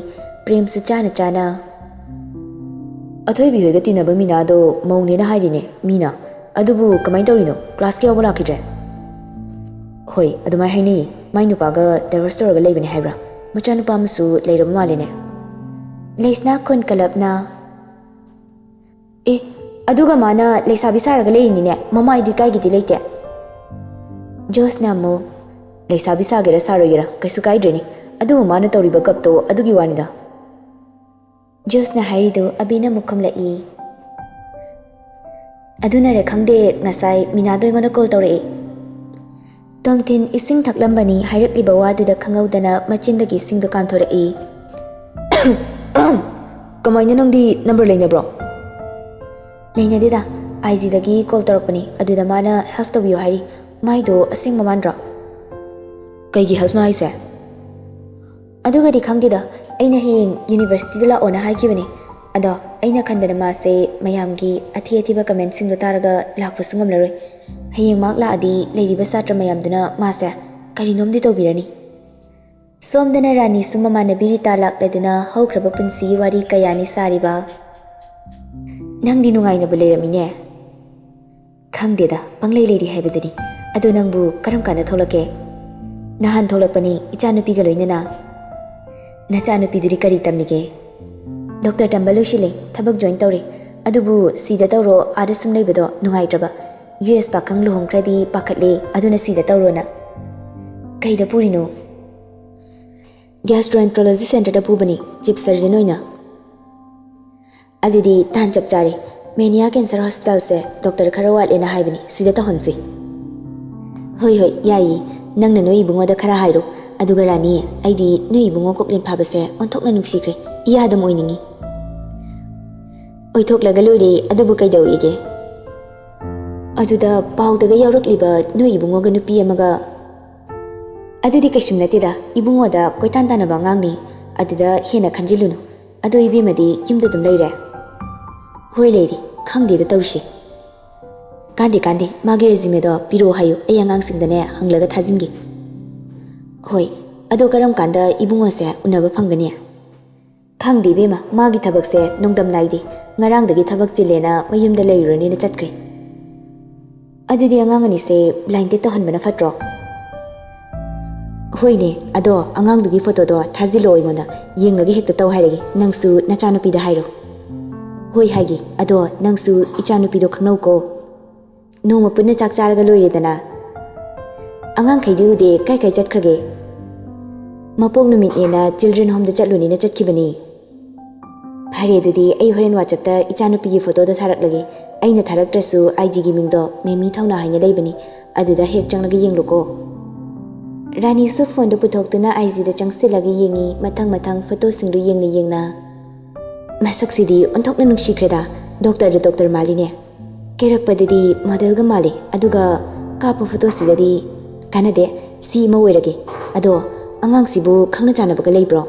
ꯄ꯭ꯔꯦꯝꯁꯨ ꯆꯥꯅ ꯆꯥꯅ, "ꯑꯊꯣꯏꯕꯤ ꯍꯣꯏꯒ ꯇꯤꯟꯅꯕ ꯃꯤꯅꯥꯗꯣ ꯃꯧꯅꯦꯅ ꯍꯥꯏꯔꯤꯅꯦ ꯃꯤꯅ꯫ ꯑꯗꯨꯕꯨ ꯀꯃꯥꯏꯅ ꯇꯧꯔꯤꯅꯣ? ꯀ꯭ꯂꯥꯁꯀ ꯌꯥꯎꯕ ꯂꯥꯛꯈꯤꯗ꯭ꯔꯦ?" "ꯍꯣꯏ, ꯑꯗꯨꯃꯥꯏꯅ ꯍꯥꯏꯅꯩꯌꯦ꯫ ꯃꯥꯏ ꯅꯨꯄꯥꯒ ꯗꯥꯏꯚꯣꯔꯁ ꯇꯧꯔꯒ ꯂꯩꯕꯅꯦ ꯍꯥꯏꯕ꯭ꯔꯥ? ꯃꯆꯥꯅꯨꯄꯥ ꯑꯃꯁꯨ ꯂꯩꯔꯕ ꯃꯥꯜꯂꯦꯅꯦ꯫" ꯂꯩꯁꯅꯥ ꯈꯣꯟ ꯀꯜꯂꯞꯅ, "ꯑꯦ, ꯑꯗꯨꯒ ꯃꯥꯅ ꯂꯩꯁꯥꯕꯤ ꯁꯥꯔꯒ ꯂꯩꯔꯤꯅꯤꯅꯦ, ꯃꯃꯥꯏꯗꯨ ꯏꯀꯥꯏꯒꯤꯗꯤ ꯂꯩꯇꯦ꯫" ꯖꯣꯁꯅ ꯑꯃꯨꯛ, "ꯂꯩꯁꯥꯕꯤ ꯁꯥꯒꯦꯔꯥ ꯁꯥꯔꯣꯏꯒꯦꯔꯥ ꯀꯩꯁꯨ ꯀꯥꯏꯗ꯭ꯔꯦꯅꯦ, ꯑꯗꯨꯕꯨ ꯃꯥꯅ ꯇꯧꯔꯤꯕ ꯒꯞꯇꯣ ꯑꯗꯨꯒꯤ ꯋꯥꯅꯤꯗ꯫" ꯖꯣꯁꯅ ꯍꯥꯏꯔꯤꯗꯨ ꯑꯕꯤꯅ ꯑꯃꯨꯛ ꯈꯨꯝꯂꯛꯏ꯫ "ꯑꯗꯨꯅꯔ ꯈꯪꯗꯦ, ꯉꯁꯥꯏ ꯃꯤꯅꯥꯗꯣ ꯑꯩꯉꯣꯟꯗ ꯀꯣꯜ ꯇꯧꯔꯛꯏ꯫" ꯇꯣꯝꯊꯤꯟ ꯏꯁꯤꯡ ꯊꯛꯂꯝꯕꯅꯤ, ꯍꯥꯏꯔꯛꯂꯤꯕ ꯋꯥꯗꯨꯗ ꯈꯪꯍꯧꯗꯅ ꯃꯆꯤꯟꯗꯒꯤ ꯏꯁꯤꯡꯗꯣ ꯀꯥꯟꯊꯣꯔꯛꯏ꯫ "ꯀꯃꯥꯏꯅ ꯅꯪꯗꯤ ꯅꯝꯕꯔ ꯂꯩꯅꯕ꯭ꯔꯣ?" "ꯂꯩꯅꯗꯦꯗ, ꯑꯥꯏ ꯖꯤꯗꯒꯤ ꯀꯣꯜ ꯇꯧꯔꯛꯄꯅꯤ, ꯑꯗꯨꯗ ꯃꯥꯅ ꯍꯦꯜꯞ ꯇꯧꯕꯤꯌꯨ ꯍꯥꯏꯔꯤ꯫ ꯃꯥꯏꯗꯣ ꯑꯁꯦꯡꯕ ꯃꯥꯟꯗ꯭ꯔꯣ? ꯀꯩꯒꯤ ꯍꯦꯜꯞꯅꯣ ꯍꯥꯏꯁꯦ? ꯑꯗꯨꯒꯗꯤ ꯈꯪꯗꯦꯗ, ꯑꯩꯅ ꯍꯌꯦꯡ ꯌꯨꯅꯤꯚꯔꯁꯤꯇꯤꯗ ꯂꯥꯛꯑꯣꯅ ꯍꯥꯏꯈꯤꯕꯅꯤ꯫ ꯑꯗꯣ ꯑꯩꯅ ꯈꯟꯕꯗ ꯃꯥꯁꯦ ꯃꯌꯥꯝꯒꯤ ꯑꯊꯤ ꯑꯊꯤꯕ ꯀꯃꯦꯟꯁꯤꯡꯗꯣ ꯇꯥꯔꯒ ꯂꯥꯛꯄꯁꯨ ꯉꯝꯂꯔꯣꯏ꯫ ꯍꯌꯦꯡ ꯃꯍꯥꯛ ꯂꯥꯛꯑꯗꯤ ꯂꯩꯔꯤꯕ ꯁꯥꯇ꯭ꯔ ꯃꯌꯥꯝꯗꯨꯅ ꯃꯥꯁꯦ ꯀꯔꯤꯅꯣꯝꯗꯤ ꯇꯧꯕꯤꯔꯅꯤ꯫ ꯁꯣꯝꯗꯅ ꯔꯥꯅꯤꯁꯨ ꯃꯃꯥꯟꯅꯕꯤ ꯔꯤꯇꯥ ꯂꯥꯛꯂꯗꯨꯅ ꯍꯧꯈ꯭ꯔꯕ ꯄꯨꯟꯁꯤꯒꯤ ꯋꯥꯔꯤ ꯀꯌꯥꯅꯤ ꯁꯥꯔꯤꯕ꯫ ꯅꯪꯗꯤ ꯅꯨꯡꯉꯥꯏꯅꯕꯨ ꯂꯩꯔꯝꯃꯤꯅꯦ꯫ ꯈꯪꯗꯦꯗ, ꯄꯪꯂꯩ ꯂꯩꯔꯤ ꯍꯥꯏꯕꯗꯨꯅꯤ꯫ ꯑꯗꯣ ꯅꯪꯕꯨ ꯀꯔꯝ ꯀꯥꯟꯗ ꯊꯣꯛꯂꯛꯀꯦ? ꯅꯍꯥꯟ ꯊꯣꯛꯂꯛꯄꯅꯤ, ꯏꯆꯥꯅꯨꯄꯤꯒ ꯂꯣꯏꯅꯅ꯫ ꯅꯆꯥꯅꯨꯄꯤꯗꯨꯗꯤ ꯀꯔꯤ ꯇꯝꯂꯤꯒꯦ? ꯗꯣꯛꯇꯔ ꯇꯝꯕ ꯂꯣꯏꯁꯤꯜꯂꯦ, ꯊꯕꯛ ꯖꯣꯏꯟ ꯇꯧꯔꯦ꯫ ꯑꯗꯨꯕꯨ ꯁꯤꯗ ꯇꯧꯔꯣ, ꯑꯥꯗ ꯁꯨꯝ ꯂꯩꯕꯗꯣ ꯅꯨꯡꯉꯥꯏꯇ꯭ꯔꯕ꯫ ꯌꯨ ꯑꯦꯁ ꯄꯥꯈꯪ ꯂꯨꯍꯣꯡꯈ꯭ꯔꯗꯤ ꯄꯥꯈꯠꯂꯦ, ꯑꯗꯨꯅ ꯁꯤꯗ ꯇꯧꯔꯣꯅ꯫ ꯀꯩꯗ ꯄꯨꯔꯤꯅꯣ? ꯒ꯭ꯌꯥꯁꯇ꯭ꯔꯣꯑꯦꯟꯇ꯭ꯔꯣꯂꯣꯖꯤ ꯁꯦꯟꯇꯔꯗ ꯄꯨꯕꯅꯤ, ꯆꯤꯞ ꯁꯔꯖꯟ ꯑꯣꯏꯅ꯫ ꯑꯗꯨꯗꯤ ꯇꯥꯟ ꯆꯞ ꯆꯥꯔꯦ꯫ ꯃꯦꯅꯤꯌꯥ ꯀꯦꯟꯁꯔ ꯍꯣꯁꯄꯤꯇꯥꯜꯁꯦ ꯗꯣꯛꯇꯔ ꯈꯔ ꯋꯥꯠꯂꯦꯅ ꯍꯥꯏꯕꯅꯤ, ꯁꯤꯗ ꯇꯧꯍꯟꯁꯤ꯫ ꯍꯣꯏ, ꯍꯣꯏ, ꯌꯥꯏꯌꯦ꯫ ꯅꯪꯅ ꯅꯣꯏ ꯏꯕꯨꯡꯉꯣꯗ ꯈꯔ ꯍꯥꯏꯔꯣ꯫ ꯑꯗꯨꯒ ꯔꯥꯅꯤ, ꯑꯩꯗꯤ ꯅꯣꯏ ꯏꯕꯨꯡꯉꯣ ꯀꯣꯛꯂꯦꯟ ꯐꯥꯕꯁꯦ ꯑꯣꯟꯊꯣꯛꯅ ꯅꯨꯡꯁꯤꯈ꯭ꯔꯦ꯫ ꯏꯌꯥꯗ ꯑꯣꯏꯅꯤꯡꯉꯤ꯫ ꯑꯣꯏꯊꯣꯛꯂꯒ ꯂꯣꯏꯔꯦ, ꯑꯗꯨꯕꯨ ꯀꯩꯗꯧꯋꯦꯒꯦ? ꯑꯗꯨꯗ ꯄꯥꯎꯗꯒ ꯌꯥꯎꯔꯛꯂꯤꯕ ꯅꯣꯏ ꯏꯕꯨꯡꯉꯣꯒ ꯅꯨꯄꯤ ꯑꯃꯒ꯫ ꯑꯗꯨꯗꯤ ꯀꯩꯁꯨꯝ ꯅꯠꯇꯦꯗ, ꯏꯕꯨꯡꯉꯣꯗ ꯀꯣꯏꯇꯥꯟ ꯇꯥꯟꯅꯕ ꯑꯉꯥꯡꯅꯤ꯫ ꯑꯗꯨꯗ ꯍꯦꯟꯅ ꯈꯟꯖꯤꯜꯂꯨꯅꯨ꯫ ꯑꯗꯣ ꯏꯕꯦꯝꯃꯗꯤ ꯌꯨꯝꯗ ꯑꯗꯨꯝ ꯂꯩꯔꯦ? ꯍꯣꯏ, ꯂꯩꯔꯤ꯫ ꯈꯪꯗꯦꯗ ꯇꯧꯔꯤꯁꯦ꯫ ꯀꯥꯟꯗꯦ, ꯀꯥꯟꯗꯦ, ꯃꯥꯒꯤ ꯔꯦꯖꯨꯃꯦꯗꯣ ꯄꯤꯔꯛꯑꯣ ꯍꯥꯏꯌꯨ, ꯑꯩ ꯑꯉꯥꯡꯁꯤꯡꯗꯅꯦ ꯍꯪꯂꯒ ꯊꯥꯖꯤꯟꯒꯦ꯫ ꯍꯣꯏ꯫ ꯑꯗꯣ ꯀꯔꯝ ꯀꯥꯟꯗ ꯏꯕꯨꯡꯉꯣꯁꯦ ꯎꯅꯕ ꯐꯪꯒꯅꯤ? ꯈꯪꯗꯦ ꯏꯕꯦꯝꯃ, ꯃꯥꯒꯤ ꯊꯕꯛꯁꯦ ꯅꯣꯡꯗꯝ ꯅꯥꯏꯗꯦ꯫ ꯉꯔꯥꯡꯗꯒꯤ ꯊꯕꯛ ꯆꯤꯜꯂꯦꯅ ꯃꯌꯨꯝꯗ ꯂꯩꯔꯨꯔꯅꯤꯅ ꯆꯠꯈ꯭ꯔꯦ꯫ ꯑꯗꯨꯗꯤ ꯑꯉꯥꯡ ꯑꯅꯤꯁꯦ ꯕ꯭ꯂꯥꯏꯟꯗꯦꯠ ꯇꯧꯍꯟꯕꯅ ꯐꯠꯇ꯭ꯔꯣ? ꯍꯣꯏꯅꯦ, ꯑꯗꯣ ꯑꯉꯥꯡꯗꯨꯒꯤ ꯐꯣꯇꯣꯗꯣ ꯊꯥꯖꯤꯜꯂꯣ ꯑꯩꯉꯣꯟꯗ, ꯌꯦꯡꯂꯒ ꯍꯦꯛꯇ ꯇꯧ ꯍꯥꯏꯔꯒꯦ꯫ ꯅꯪꯁꯨ ꯅꯆꯥꯅꯨꯄꯤꯗ ꯍꯥꯏꯔꯣ꯫ ꯍꯣꯏ ꯍꯥꯏꯒꯦ, ꯑꯗꯣ ꯅꯪꯁꯨ ꯏꯆꯥꯅꯨꯄꯤꯗꯣ ꯈꯪꯅꯧꯀꯣ꯫ ꯅꯣꯡꯃ ꯄꯨꯟꯅ ꯆꯥꯛ ꯆꯥꯔꯒ ꯂꯣꯏꯔꯦꯗꯅ꯫ ꯑꯉꯥꯡꯈꯩꯗꯤ ꯎꯗꯦ, ꯀꯥꯏ ꯀꯥꯏ ꯆꯠꯈ꯭ꯔꯒꯦ? ꯃꯄꯣꯛ ꯅꯨꯃꯤꯠꯅꯦꯅ ꯆꯤꯜꯗ꯭ꯔꯦꯟ ꯍꯣꯝꯗ ꯆꯠꯂꯨꯅꯤꯅ ꯆꯠꯈꯤꯕꯅꯤ꯫ ꯐꯔꯦ, ꯑꯗꯨꯗꯤ ꯑꯩ ꯍꯣꯔꯦꯟ ꯋꯥꯆꯞꯇ ꯏꯆꯥꯅꯨꯄꯤꯒꯤ ꯐꯣꯇꯣꯗꯣ ꯊꯥꯔꯛꯂꯒꯦ꯫ ꯑꯩꯅ ꯊꯥꯔꯛꯇ꯭ꯔꯁꯨ ꯑꯥꯏ ꯖꯤꯒꯤ ꯃꯤꯡꯗꯣ ꯃꯦꯃꯤ ꯊꯧꯅꯥ ꯍꯥꯏꯅ ꯂꯩꯕꯅꯤ, ꯑꯗꯨꯗ ꯍꯦꯛ ꯆꯪꯂꯒ ꯌꯦꯡꯂꯨꯀꯣ꯫ ꯔꯥꯅꯤꯁꯨ ꯐꯣꯟꯗꯨ ꯄꯨꯊꯣꯛꯇꯨꯅ ꯑꯥꯏ ꯖꯤꯗ ꯆꯪꯁꯤꯜꯂꯒ ꯌꯦꯡꯉꯤ, ꯃꯊꯪ ꯃꯊꯪ ꯐꯣꯇꯣꯁꯤꯡꯗꯨ ꯌꯦꯡꯅ ꯌꯦꯡꯅ꯫ ꯃꯁꯛꯁꯤꯗꯤ ꯑꯣꯟꯊꯣꯛꯅ ꯅꯨꯡꯁꯤꯈ꯭ꯔꯦꯗ, ꯗꯣꯛꯇꯔꯗ ꯗꯣꯛꯇꯔ ꯃꯥꯜꯂꯤꯅꯦ꯫ ꯀꯦꯔꯛꯄꯗꯗꯤ ꯃꯣꯗꯦꯜꯒ ꯃꯥꯜꯂꯤ, ꯑꯗꯨꯒ ꯀꯥꯞꯄ ꯐꯣꯇꯣꯁꯤꯗꯗꯤ ꯀꯥꯟꯅꯗꯦ꯫ ꯁꯤ ꯑꯃ ꯑꯣꯏꯔꯒꯦ꯫ ꯑꯗꯣ ꯑꯉꯥꯡꯁꯤꯕꯨ ꯈꯪꯅ ꯆꯥꯟꯅꯕꯒ ꯂꯩꯕ꯭ꯔꯣ?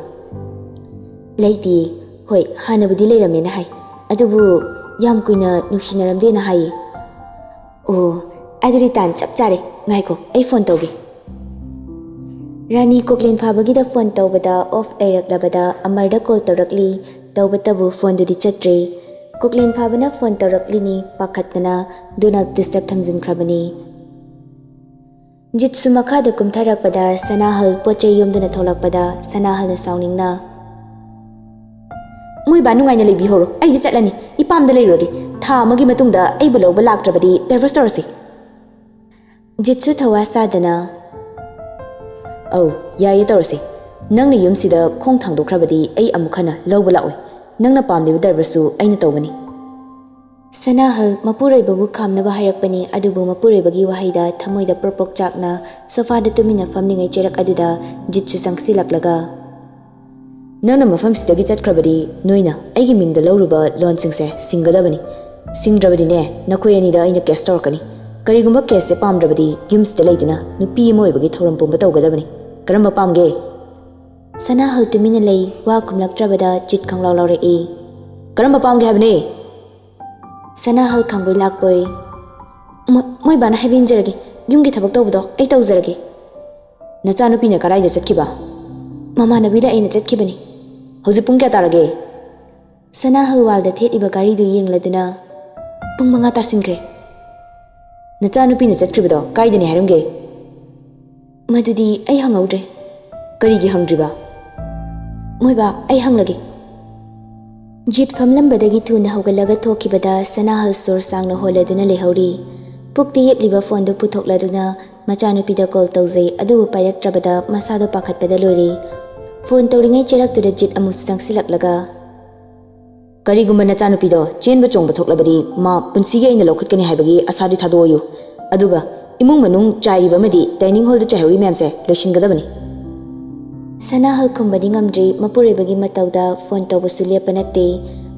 ꯂꯩꯇꯤꯌꯦ꯫ ꯍꯣꯏ, ꯍꯥꯟꯅꯕꯨꯗꯤ ꯂꯩꯔꯝꯃꯦꯅ ꯍꯥꯏ, ꯑꯗꯨꯕꯨ ꯌꯥꯝ ꯀꯨꯏꯅ ꯅꯨꯡꯁꯤꯅꯔꯝꯗꯦꯅ ꯍꯥꯏꯌꯦ꯫ ꯑꯣ, ꯑꯗꯨꯗꯤ ꯇꯥꯟ ꯆꯞ ꯆꯥꯔꯦ꯫ ꯉꯥꯏꯈꯣ, ꯑꯩ ꯐꯣꯟ ꯇꯧꯒꯦ꯫ ꯔꯥꯅꯤ ꯀꯣꯛꯂꯦꯟ ꯐꯥꯕꯒꯤꯗ ꯐꯣꯟ ꯇꯧꯕꯗ ꯑꯣꯐ ꯂꯩꯔꯛꯂꯕꯗ ꯑꯃꯔꯗ ꯀꯣꯜ ꯇꯧꯔꯛꯂꯤ꯫ ꯇꯧꯕꯇꯕꯨ ꯐꯣꯟꯗꯨꯗꯤ ꯆꯠꯇ꯭ꯔꯦ꯫ ꯀꯣꯛꯂꯦꯟ ꯐꯥꯕꯅ ꯐꯣꯟ ꯇꯧꯔꯛꯂꯤꯅꯤ ꯄꯥꯈꯠꯇꯅ ꯗꯨ ꯅꯣꯠ ꯗꯤꯁꯇꯔꯕ ꯊꯝꯖꯤꯟꯈ꯭ꯔꯕꯅꯤ꯫ ꯖꯤꯠꯁꯨ ꯃꯈꯥꯗ ꯀꯨꯝꯊꯔꯛꯄꯗ ꯁꯅꯥꯍꯜ ꯄꯣꯠ ꯆꯩ ꯌꯣꯝꯗꯨꯅ ꯊꯣꯛꯂꯛꯄꯗ ꯁꯅꯥꯍꯜꯅ ꯁꯥꯎꯅꯤꯡꯅ, "ꯃꯣꯏꯕꯥ ꯅꯨꯡꯉꯥꯏꯅ ꯂꯩꯕꯤꯍꯧꯔꯣ, ꯑꯩꯗꯤ ꯆꯠꯂꯅꯤ꯫ ꯏꯄꯥꯝꯗ ꯂꯩꯔꯨꯔꯒꯦ꯫ ꯊꯥ ꯑꯃꯒꯤ ꯃꯇꯨꯡꯗ ꯑꯩꯕꯨ ꯂꯧꯕ ꯂꯥꯛꯇ꯭ꯔꯕꯗꯤ ꯗꯥꯏꯚꯣꯔꯁ ꯇꯧꯔꯁꯤ꯫" ꯖꯤꯠꯁꯨ ꯊꯧꯋꯥ ꯁꯥꯗꯅ, "ꯑꯧ, ꯌꯥꯏꯌꯦ, ꯇꯧꯔꯁꯤ꯫ ꯅꯪꯅ ꯌꯨꯝꯁꯤꯗ ꯈꯣꯡ ꯊꯥꯡꯗꯣꯛꯈ꯭ꯔꯕꯗꯤ ꯑꯩ ꯑꯃꯨꯛ ꯍꯟꯅ ꯂꯧꯕ ꯂꯥꯛꯑꯣꯏ꯫ ꯅꯪꯅ ꯄꯥꯝꯂꯤꯕ ꯗꯥꯏꯚꯣꯔꯁꯁꯨ ꯑꯩꯅ ꯇꯧꯒꯅꯤ꯫" ꯁꯅꯥꯍꯜ ꯃꯄꯨꯔꯣꯏꯕꯕꯨ ꯈꯥꯝꯅꯕ ꯍꯥꯏꯔꯛꯄꯅꯤ, ꯑꯗꯨꯕꯨ ꯃꯄꯨꯔꯣꯏꯕꯒꯤ ꯋꯥꯍꯩꯗ ꯊꯃꯣꯏꯗ ꯄ꯭ꯔꯣꯛ ꯄ꯭ꯔꯣꯛ ꯆꯥꯛꯅ ꯁꯣꯐꯥꯗ ꯇꯨꯃꯤꯟꯅ ꯐꯝꯂꯤꯉꯩ ꯆꯩꯔꯛ ꯑꯗꯨꯗ ꯖꯤꯠꯁꯨ ꯆꯪꯁꯤꯜꯂꯛꯂꯒ, "ꯅꯪꯅ ꯃꯐꯝꯁꯤꯗꯒꯤ ꯆꯠꯈ꯭ꯔꯕꯗꯤ ꯅꯣꯏꯅ ꯑꯩꯒꯤ ꯃꯤꯡꯗ ꯂꯧꯔꯨꯕ ꯂꯣꯟꯁꯤꯡꯁꯦ ꯁꯤꯡꯒꯗꯕꯅꯤ꯫ ꯁꯤꯡꯗ꯭ꯔꯕꯗꯤꯅꯦ, ꯅꯈꯣꯏ ꯑꯅꯤꯗ ꯑꯩꯅ ꯀꯦꯁ ꯇꯧꯔꯛꯀꯅꯤ꯫ ꯀꯔꯤꯒꯨꯝꯕ ꯀꯦꯁꯁꯦ ꯄꯥꯝꯗ꯭ꯔꯕꯗꯤ ꯌꯨꯝꯁꯤꯗ ꯂꯩꯗꯨꯅ ꯅꯨꯄꯤ ꯑꯃ ꯑꯣꯏꯕꯒꯤ ꯊꯧꯔꯝ ꯄꯨꯝꯕ ꯇꯧꯒꯗꯕꯅꯤ꯫ ꯀꯔꯝꯕ ꯄꯥꯝꯒꯦ?" ꯁꯅꯥꯍꯜ ꯇꯨꯃꯤꯟꯅ ꯂꯩ꯫ ꯋꯥ ꯈꯨꯝꯂꯛꯇ꯭ꯔꯕꯗ ꯖꯤꯠ ꯈꯪꯂꯥꯎ ꯂꯥꯎꯔꯛꯏ, "ꯀꯔꯝꯕ ꯄꯥꯝꯒꯦ ꯍꯥꯏꯕꯅꯦ?" ꯁꯅꯥꯍꯜ ꯈꯪꯕꯣꯏ ꯂꯥꯛꯄꯣꯏ, "ꯃꯣ-, ꯃꯣꯏꯕꯥꯅ ꯍꯥꯏꯕ ꯏꯟꯖꯔꯒꯦ꯫ ꯌꯨꯝꯒꯤ ꯊꯕꯛ ꯇꯧꯕꯗꯣ ꯑꯩ ꯇꯧꯖꯔꯒꯦ꯫" "ꯅꯆꯥꯅꯨꯄꯤꯅ ꯀꯗꯥꯏꯗ ꯆꯠꯈꯤꯕ?" "ꯃꯃꯥꯟꯅꯕꯤꯗ ꯑꯩꯅ ꯆꯠꯈꯤꯕꯅꯤ꯫" "ꯍꯧꯖꯤꯛ ꯄꯨꯡ ꯀꯌꯥ ꯇꯥꯔꯒꯦ?" ꯁꯅꯥꯍꯜ ꯋꯥꯜꯗ ꯊꯦꯠꯂꯤꯕ ꯘꯔꯤꯗꯨ ꯌꯦꯡꯂꯗꯨꯅ, "ꯄꯨꯡ ꯃꯉꯥ ꯇꯥꯁꯤꯟꯈ꯭ꯔꯦ꯫" "ꯅꯆꯥꯅꯨꯄꯤꯅ ꯆꯠꯈ꯭ꯔꯤꯕꯗꯣ ꯀꯥꯏꯗꯅꯤ ꯍꯥꯏꯔꯝꯒꯦ?" "ꯃꯗꯨꯗꯤ ꯑꯩ ꯍꯪꯍꯧꯗ꯭ꯔꯦ꯫" "ꯀꯔꯤꯒꯤ ꯍꯪꯗ꯭ꯔꯤꯕ?" "ꯃꯣꯏꯕꯥ, ꯑꯩ ꯍꯪꯂꯒꯦ꯫" ꯖꯤꯠ ꯐꯝꯂꯝꯕꯗꯒꯤ ꯊꯨꯅ ꯍꯧꯒꯠꯂꯒ ꯊꯣꯛꯈꯤꯕꯗ ꯁꯅꯥꯍꯜ ꯁꯣꯔ ꯁꯥꯡꯅ ꯍꯣꯜꯂꯗꯨꯅ ꯂꯩꯍꯧꯔꯤ꯫ ꯄꯨꯛꯇ ꯌꯦꯞꯂꯤꯕ ꯐꯣꯟꯗꯨ ꯄꯨꯊꯣꯛꯂꯗꯨꯅ ꯃꯆꯥꯅꯨꯄꯤꯗ ꯀꯣꯜ ꯇꯧꯖꯩ, ꯑꯗꯨꯕꯨ ꯄꯥꯏꯔꯛꯇ꯭ꯔꯕꯗ ꯃꯁꯥꯗꯣ ꯄꯥꯈꯠꯄꯗ ꯂꯣꯏꯔꯦ꯫ ꯐꯣꯟ ꯇꯧꯔꯤꯉꯩ ꯆꯩꯔꯛꯇꯨꯗ ꯖꯤꯠ ꯑꯃꯨꯛ ꯆꯪꯁꯤꯜꯂꯛꯂꯒ, "ꯀꯔꯤꯒꯨꯝꯕ ꯅꯆꯥꯅꯨꯄꯤꯗꯣ ꯆꯦꯟꯕ ꯆꯣꯡꯕ ꯊꯣꯛꯂꯕꯗꯤ ꯃꯥ ꯄꯨꯟꯁꯤꯒꯤ ꯑꯩꯅ ꯂꯧꯈꯠꯀꯅꯤ ꯍꯥꯏꯕꯒꯤ ꯑꯁꯥꯗꯤ ꯊꯥꯗꯣꯛꯑꯣꯌꯨ꯫ ꯑꯗꯨꯒ ꯏꯃꯨꯡ ꯃꯅꯨꯡ ꯆꯥꯏꯔꯤꯕ ꯑꯃꯗꯤ ꯗꯥꯏꯅꯤꯡ ꯍꯣꯜꯗ ꯆꯥꯏꯍꯧꯔꯤ ꯃꯌꯥꯝꯁꯦ ꯂꯣꯏꯁꯤꯟꯒꯗꯕꯅꯤ꯫" ꯁꯅꯥꯍꯜ ꯈꯨꯝꯕꯗꯤ ꯉꯝꯗ꯭ꯔꯤ꯫ ꯃꯄꯨꯔꯣꯏꯕꯒꯤ ꯃꯇꯧꯗ ꯐꯣꯟ ꯇꯧꯕꯁꯨ ꯂꯦꯞꯄ ꯅꯠꯇꯦ꯫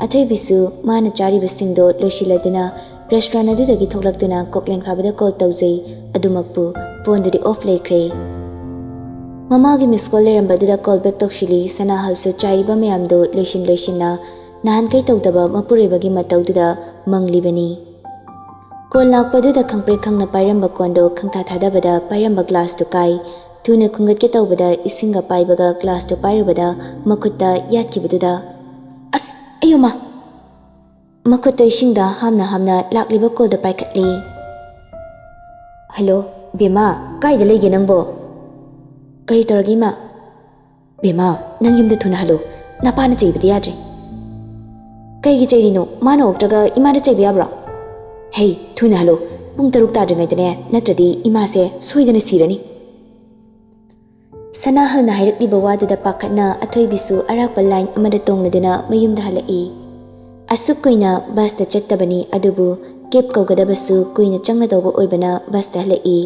ꯑꯊꯣꯏꯕꯤꯁꯨ ꯃꯥꯅ ꯆꯥꯔꯤꯕꯁꯤꯡꯗꯣ ꯂꯣꯏꯁꯤꯜꯂꯗꯨꯅ ꯔꯦꯁꯇꯨꯔꯦꯟ ꯑꯗꯨꯗꯒꯤ ꯊꯣꯛꯂꯛꯇꯨꯅ ꯀꯣꯛꯂꯦꯟ ꯐꯥꯕꯗ ꯀꯣꯜ ꯇꯧꯖꯩ꯫ ꯑꯗꯨꯃꯛꯄꯨ ꯐꯣꯟꯗꯨꯗꯤ ꯑꯣꯐ ꯂꯩꯈ꯭ꯔꯦ꯫ ꯃꯃꯥꯒꯤ ꯃꯤꯁ ꯀꯣꯜ ꯂꯩꯔꯝꯕꯗꯨꯗ ꯀꯣꯜ ꯕꯦꯛ ꯇꯧꯁꯤꯜꯂꯤ꯫ ꯁꯅꯥꯍꯜꯁꯨ ꯆꯥꯏꯔꯤꯕ ꯃꯌꯥꯝꯗꯨ ꯂꯣꯏꯁꯤꯟ ꯂꯣꯏꯁꯤꯟꯅ ꯅꯍꯥꯟꯈꯩ ꯇꯧꯗꯕ ꯃꯄꯨꯔꯣꯏꯕꯒꯤ ꯃꯇꯧꯗꯨꯗ ꯃꯪꯂꯤꯕꯅꯤ꯫ ꯀꯣꯜ ꯂꯥꯛꯄꯗꯨꯗ ꯈꯪꯄ꯭ꯔꯦꯛ ꯈꯪꯅ ꯄꯥꯏꯔꯝꯕ ꯀꯣꯟꯗꯣ ꯈꯪꯊꯥ ꯊꯥꯗꯕꯗ ꯄꯥꯏꯔꯝꯕ ꯒ꯭ꯂꯥꯁꯇꯨ ꯀꯥꯏ꯫ ꯊꯨꯅ ꯈꯨꯝꯒꯠꯀꯦ ꯇꯧꯕꯗ ꯏꯁꯤꯡꯒ ꯄꯥꯏꯕꯒ ꯒ꯭ꯂꯥꯁꯇꯨ ꯄꯥꯏꯔꯨꯕꯗ ꯃꯈꯨꯠꯇ ꯌꯥꯠꯈꯤꯕꯗꯨꯗ, "ꯑꯁ, ꯑꯌꯣꯃ!" ꯃꯈꯨꯠꯇ ꯏꯁꯤꯡꯗ ꯍꯥꯝꯅ ꯍꯥꯝꯅ ꯂꯥꯛꯂꯤꯕ ꯀꯣꯜꯗ ꯄꯥꯏꯈꯠꯂꯤ꯫ "ꯍꯜꯂꯣ, ꯕꯦꯝꯃ, ꯀꯥꯏꯗ ꯂꯩꯒꯦ ꯅꯪꯕꯣ?" "ꯀꯔꯤ ꯇꯧꯔꯒꯦ, ꯏꯃꯥ?" "ꯕꯦꯝꯃ, ꯅꯪ ꯌꯨꯝꯗ ꯊꯨꯅ ꯍꯜꯂꯨ꯫ ꯅꯄꯥꯅ ꯆꯩꯕꯗꯤ ꯌꯥꯗ꯭ꯔꯦ꯫" "ꯀꯩꯒꯤ ꯆꯩꯔꯤꯅꯣ? ꯃꯥꯅ ꯑꯣꯛꯇ꯭ꯔꯒ ꯏꯃꯥꯗ ꯆꯩꯕ ꯌꯥꯕ꯭ꯔꯣ?" "ꯍꯩ, ꯊꯨꯅ ꯍꯜꯂꯨ꯫ ꯄꯨꯡ ꯇꯔꯨꯛ ꯇꯥꯗ꯭ꯔꯤꯉꯩꯗꯅꯦ, ꯅꯠꯇ꯭ꯔꯗꯤ ꯏꯃꯥꯁꯦ ꯁꯣꯏꯗꯅ ꯁꯤꯔꯅꯤ꯫" ꯁꯅꯥꯍꯜꯅ ꯍꯥꯏꯔꯛꯂꯤꯕ ꯋꯥꯗꯨꯗ ꯄꯥꯈꯠꯅ ꯑꯊꯣꯏꯕꯤꯁꯨ ꯑꯔꯥꯛꯄ ꯂꯥꯏꯟ ꯑꯃꯗ ꯇꯣꯡꯂꯗꯨꯅ ꯃꯌꯨꯝꯗ ꯍꯜꯂꯛꯏ꯫ ꯑꯁꯨꯛ ꯀꯨꯏꯅ ꯕꯁꯇ ꯆꯠꯇꯕꯅꯤ, ꯑꯗꯨꯕꯨ ꯀꯦꯕ ꯀꯧꯒꯗꯕꯁꯨ ꯀꯨꯏꯅ ꯆꯪꯒꯗꯧꯕ ꯑꯣꯏꯕꯅ ꯕꯁꯇ ꯍꯜꯂꯛꯏ꯫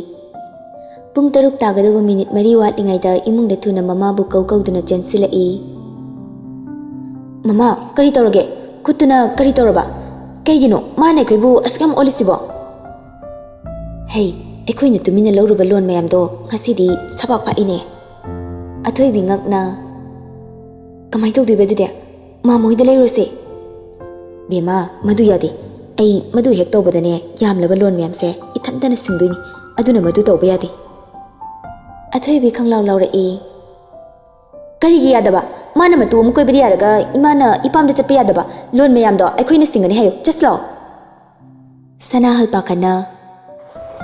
ꯄꯨꯡ ꯇꯔꯨꯛ ꯇꯥꯒꯗꯧꯕ ꯃꯤꯅꯤꯠ ꯃꯔꯤ ꯋꯥꯠꯂꯤꯉꯩꯗ ꯏꯃꯨꯡꯗ ꯊꯨꯅ ꯃꯃꯥꯕꯨ ꯀꯧ ꯀꯧꯗꯨꯅ ꯆꯦꯟꯁꯤꯜꯂꯛꯏ꯫ "ꯃꯃꯥ, ꯀꯔꯤ ꯇꯧꯔꯒꯦ? ꯈꯨꯠꯇꯨꯅ ꯀꯔꯤ ꯇꯧꯔꯕ? ꯀꯩꯒꯤꯅꯣ ꯃꯥꯅ ꯑꯩꯈꯣꯏꯕꯨ ꯑꯁꯨꯛ ꯌꯥꯝ ꯑꯣꯠꯂꯤꯁꯤꯕꯣ?" "ꯍꯩ, ꯑꯩꯈꯣꯏꯅ ꯇꯨꯃꯤꯟꯅ ꯂꯧꯔꯨꯕ ꯂꯣꯟ ꯃꯌꯥꯝꯗꯣ ꯉꯁꯤꯗꯤ ꯁꯕꯥꯛ ꯐꯥꯛꯏꯅꯦ꯫" ꯑꯊꯣꯏꯕꯤ ꯉꯛꯅ, "ꯀꯃꯥꯏꯅ ꯇꯧꯗꯣꯏꯕ ꯑꯗꯨꯗꯤ? ꯃꯥꯃ ꯍꯣꯏꯗ ꯂꯩꯔꯨꯔꯁꯦ꯫" "ꯕꯦꯝꯃ, ꯃꯗꯨ ꯌꯥꯗꯦ꯫ ꯑꯩ ꯃꯗꯨ ꯍꯦꯛ ꯇꯧꯕꯗꯅꯦ, ꯌꯥꯝꯂꯕ ꯂꯣꯟ ꯃꯌꯥꯝꯁꯦ ꯏꯊꯟꯇꯅ ꯁꯤꯡꯗꯣꯏꯅꯤ꯫ ꯑꯗꯨꯅ ꯃꯗꯨ ꯇꯧꯕ ꯌꯥꯗꯦ꯫" ꯑꯊꯣꯏꯕꯤ ꯈꯪꯂꯥꯎ ꯂꯥꯎꯔꯛꯏ꯫ "ꯀꯔꯤꯒꯤ ꯌꯥꯗꯕ? ꯃꯥꯅ ꯃꯇꯨ ꯑꯃ ꯀꯣꯏꯕꯗꯤ ꯌꯥꯔꯒ ꯏꯃꯥꯅ ꯏꯄꯥꯝꯗ ꯆꯠꯄ ꯌꯥꯗꯕ? ꯂꯣꯟ ꯃꯌꯥꯝꯗꯣ ꯑꯩꯈꯣꯏꯅ ꯁꯤꯡꯒꯅꯤ ꯍꯥꯏꯌꯨ꯫ ꯆꯠꯁꯤ ꯂꯥꯛꯑꯣ꯫" ꯁꯅꯥꯍꯜ ꯄꯥꯈꯠꯅ,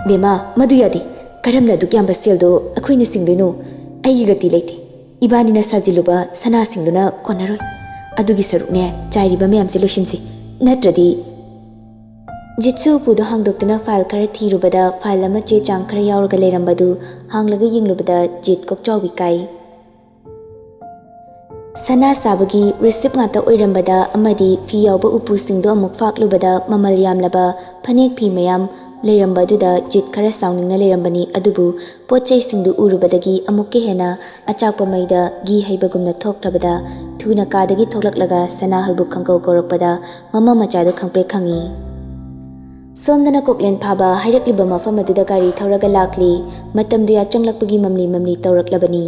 "ꯕꯦꯝꯃ, ꯃꯗꯨ ꯌꯥꯗꯦ꯫ ꯀꯔꯝꯅ ꯑꯗꯨꯛ ꯌꯥꯝꯕ ꯁꯦꯜꯗꯣ ꯑꯩꯈꯣꯏꯅ ꯁꯤꯡꯗꯣꯏꯅꯣ? ꯑꯩꯒꯤ ꯒꯇꯤ ꯂꯩꯇꯦ꯫ ꯏꯕꯥꯅꯤꯅ ꯁꯥꯖꯤꯜꯂꯨꯕ ꯁꯅꯥꯁꯤꯡꯗꯨꯅ ꯀꯣꯟꯅꯔꯣꯏ꯫ ꯑꯗꯨꯒꯤ ꯁꯔꯨꯛꯅꯦ, ꯆꯥꯏꯔꯤꯕ ꯃꯌꯥꯝꯁꯦ ꯂꯣꯏꯁꯤꯟꯁꯤ꯫ ꯅꯠꯇ꯭ꯔꯗꯤ꯫" ꯖꯤꯠꯁꯨ ꯎꯄꯨꯗꯣ ꯍꯥꯡꯗꯣꯛꯇꯨꯅ ꯐꯥꯏꯜ ꯈꯔ ꯊꯤꯔꯨꯕꯗ ꯐꯥꯏꯜ ꯑꯃ ꯆꯦ ꯆꯥꯡ ꯈꯔ ꯌꯥꯎꯔꯒ ꯂꯩꯔꯝꯕꯗꯨ ꯍꯥꯡꯂꯒ ꯌꯦꯡꯂꯨꯕꯗ ꯖꯤꯠ ꯀꯣꯛꯆꯥꯎꯕꯤ ꯀꯥꯏ꯫ ꯁꯅꯥ ꯁꯥꯕꯒꯤ ꯔꯤꯁꯤꯞ ꯉꯥꯛꯇ ꯑꯣꯏꯔꯝꯕꯗ ꯑꯃꯗꯤ ꯐꯤ ꯌꯥꯎꯕ ꯎꯄꯨꯁꯤꯡꯗꯣ ꯑꯃꯨꯛ ꯐꯥꯛꯂꯨꯕꯗ ꯃꯃꯜ ꯌꯥꯝꯂꯕ ꯐꯅꯦꯛ ꯐꯤ ꯃꯌꯥꯝ ꯂꯩꯔꯝꯕ ꯑꯗꯨꯗ ꯖꯤꯠ ꯈꯔ ꯁꯥꯎꯅꯤꯡꯅ ꯂꯩꯔꯝꯕꯅꯤ꯫ ꯑꯗꯨꯕꯨ ꯄꯣꯠ ꯆꯩꯁꯤꯡꯗꯨ ꯎꯔꯨꯕꯗꯒꯤ ꯑꯃꯨꯛꯀ ꯍꯦꯟꯅ ꯑꯆꯥꯛꯄ ꯃꯩꯗ ꯘꯤ ꯍꯩꯕꯒꯨꯝꯅ ꯊꯣꯛꯈ꯭ꯔꯕꯗ ꯊꯨꯅ ꯀꯥꯗꯒꯤ ꯊꯣꯛꯂꯛꯂꯒ ꯁꯅꯥꯍꯜꯕꯨ ꯈꯪꯀꯧ ꯀꯧꯔꯛꯄꯗ ꯃꯃꯥ ꯃꯆꯥꯗꯨ ꯈꯪꯄ꯭ꯔꯦꯛ ꯈꯪꯏ꯫ ꯁꯣꯝꯗꯅ ꯀꯣꯛꯂꯦꯟ ꯐꯥꯕ ꯍꯥꯏꯔꯛꯂꯤꯕ ꯃꯐꯝ ꯑꯗꯨꯗ ꯒꯥꯔꯤ ꯊꯧꯔꯒ ꯂꯥꯛꯂꯤ꯫ ꯃꯇꯝꯗꯨ ꯌꯥꯆꯪꯂꯛꯄꯒꯤ ꯃꯝꯂꯤ ꯃꯝꯂꯤ ꯇꯧꯔꯛꯂꯕꯅꯤ꯫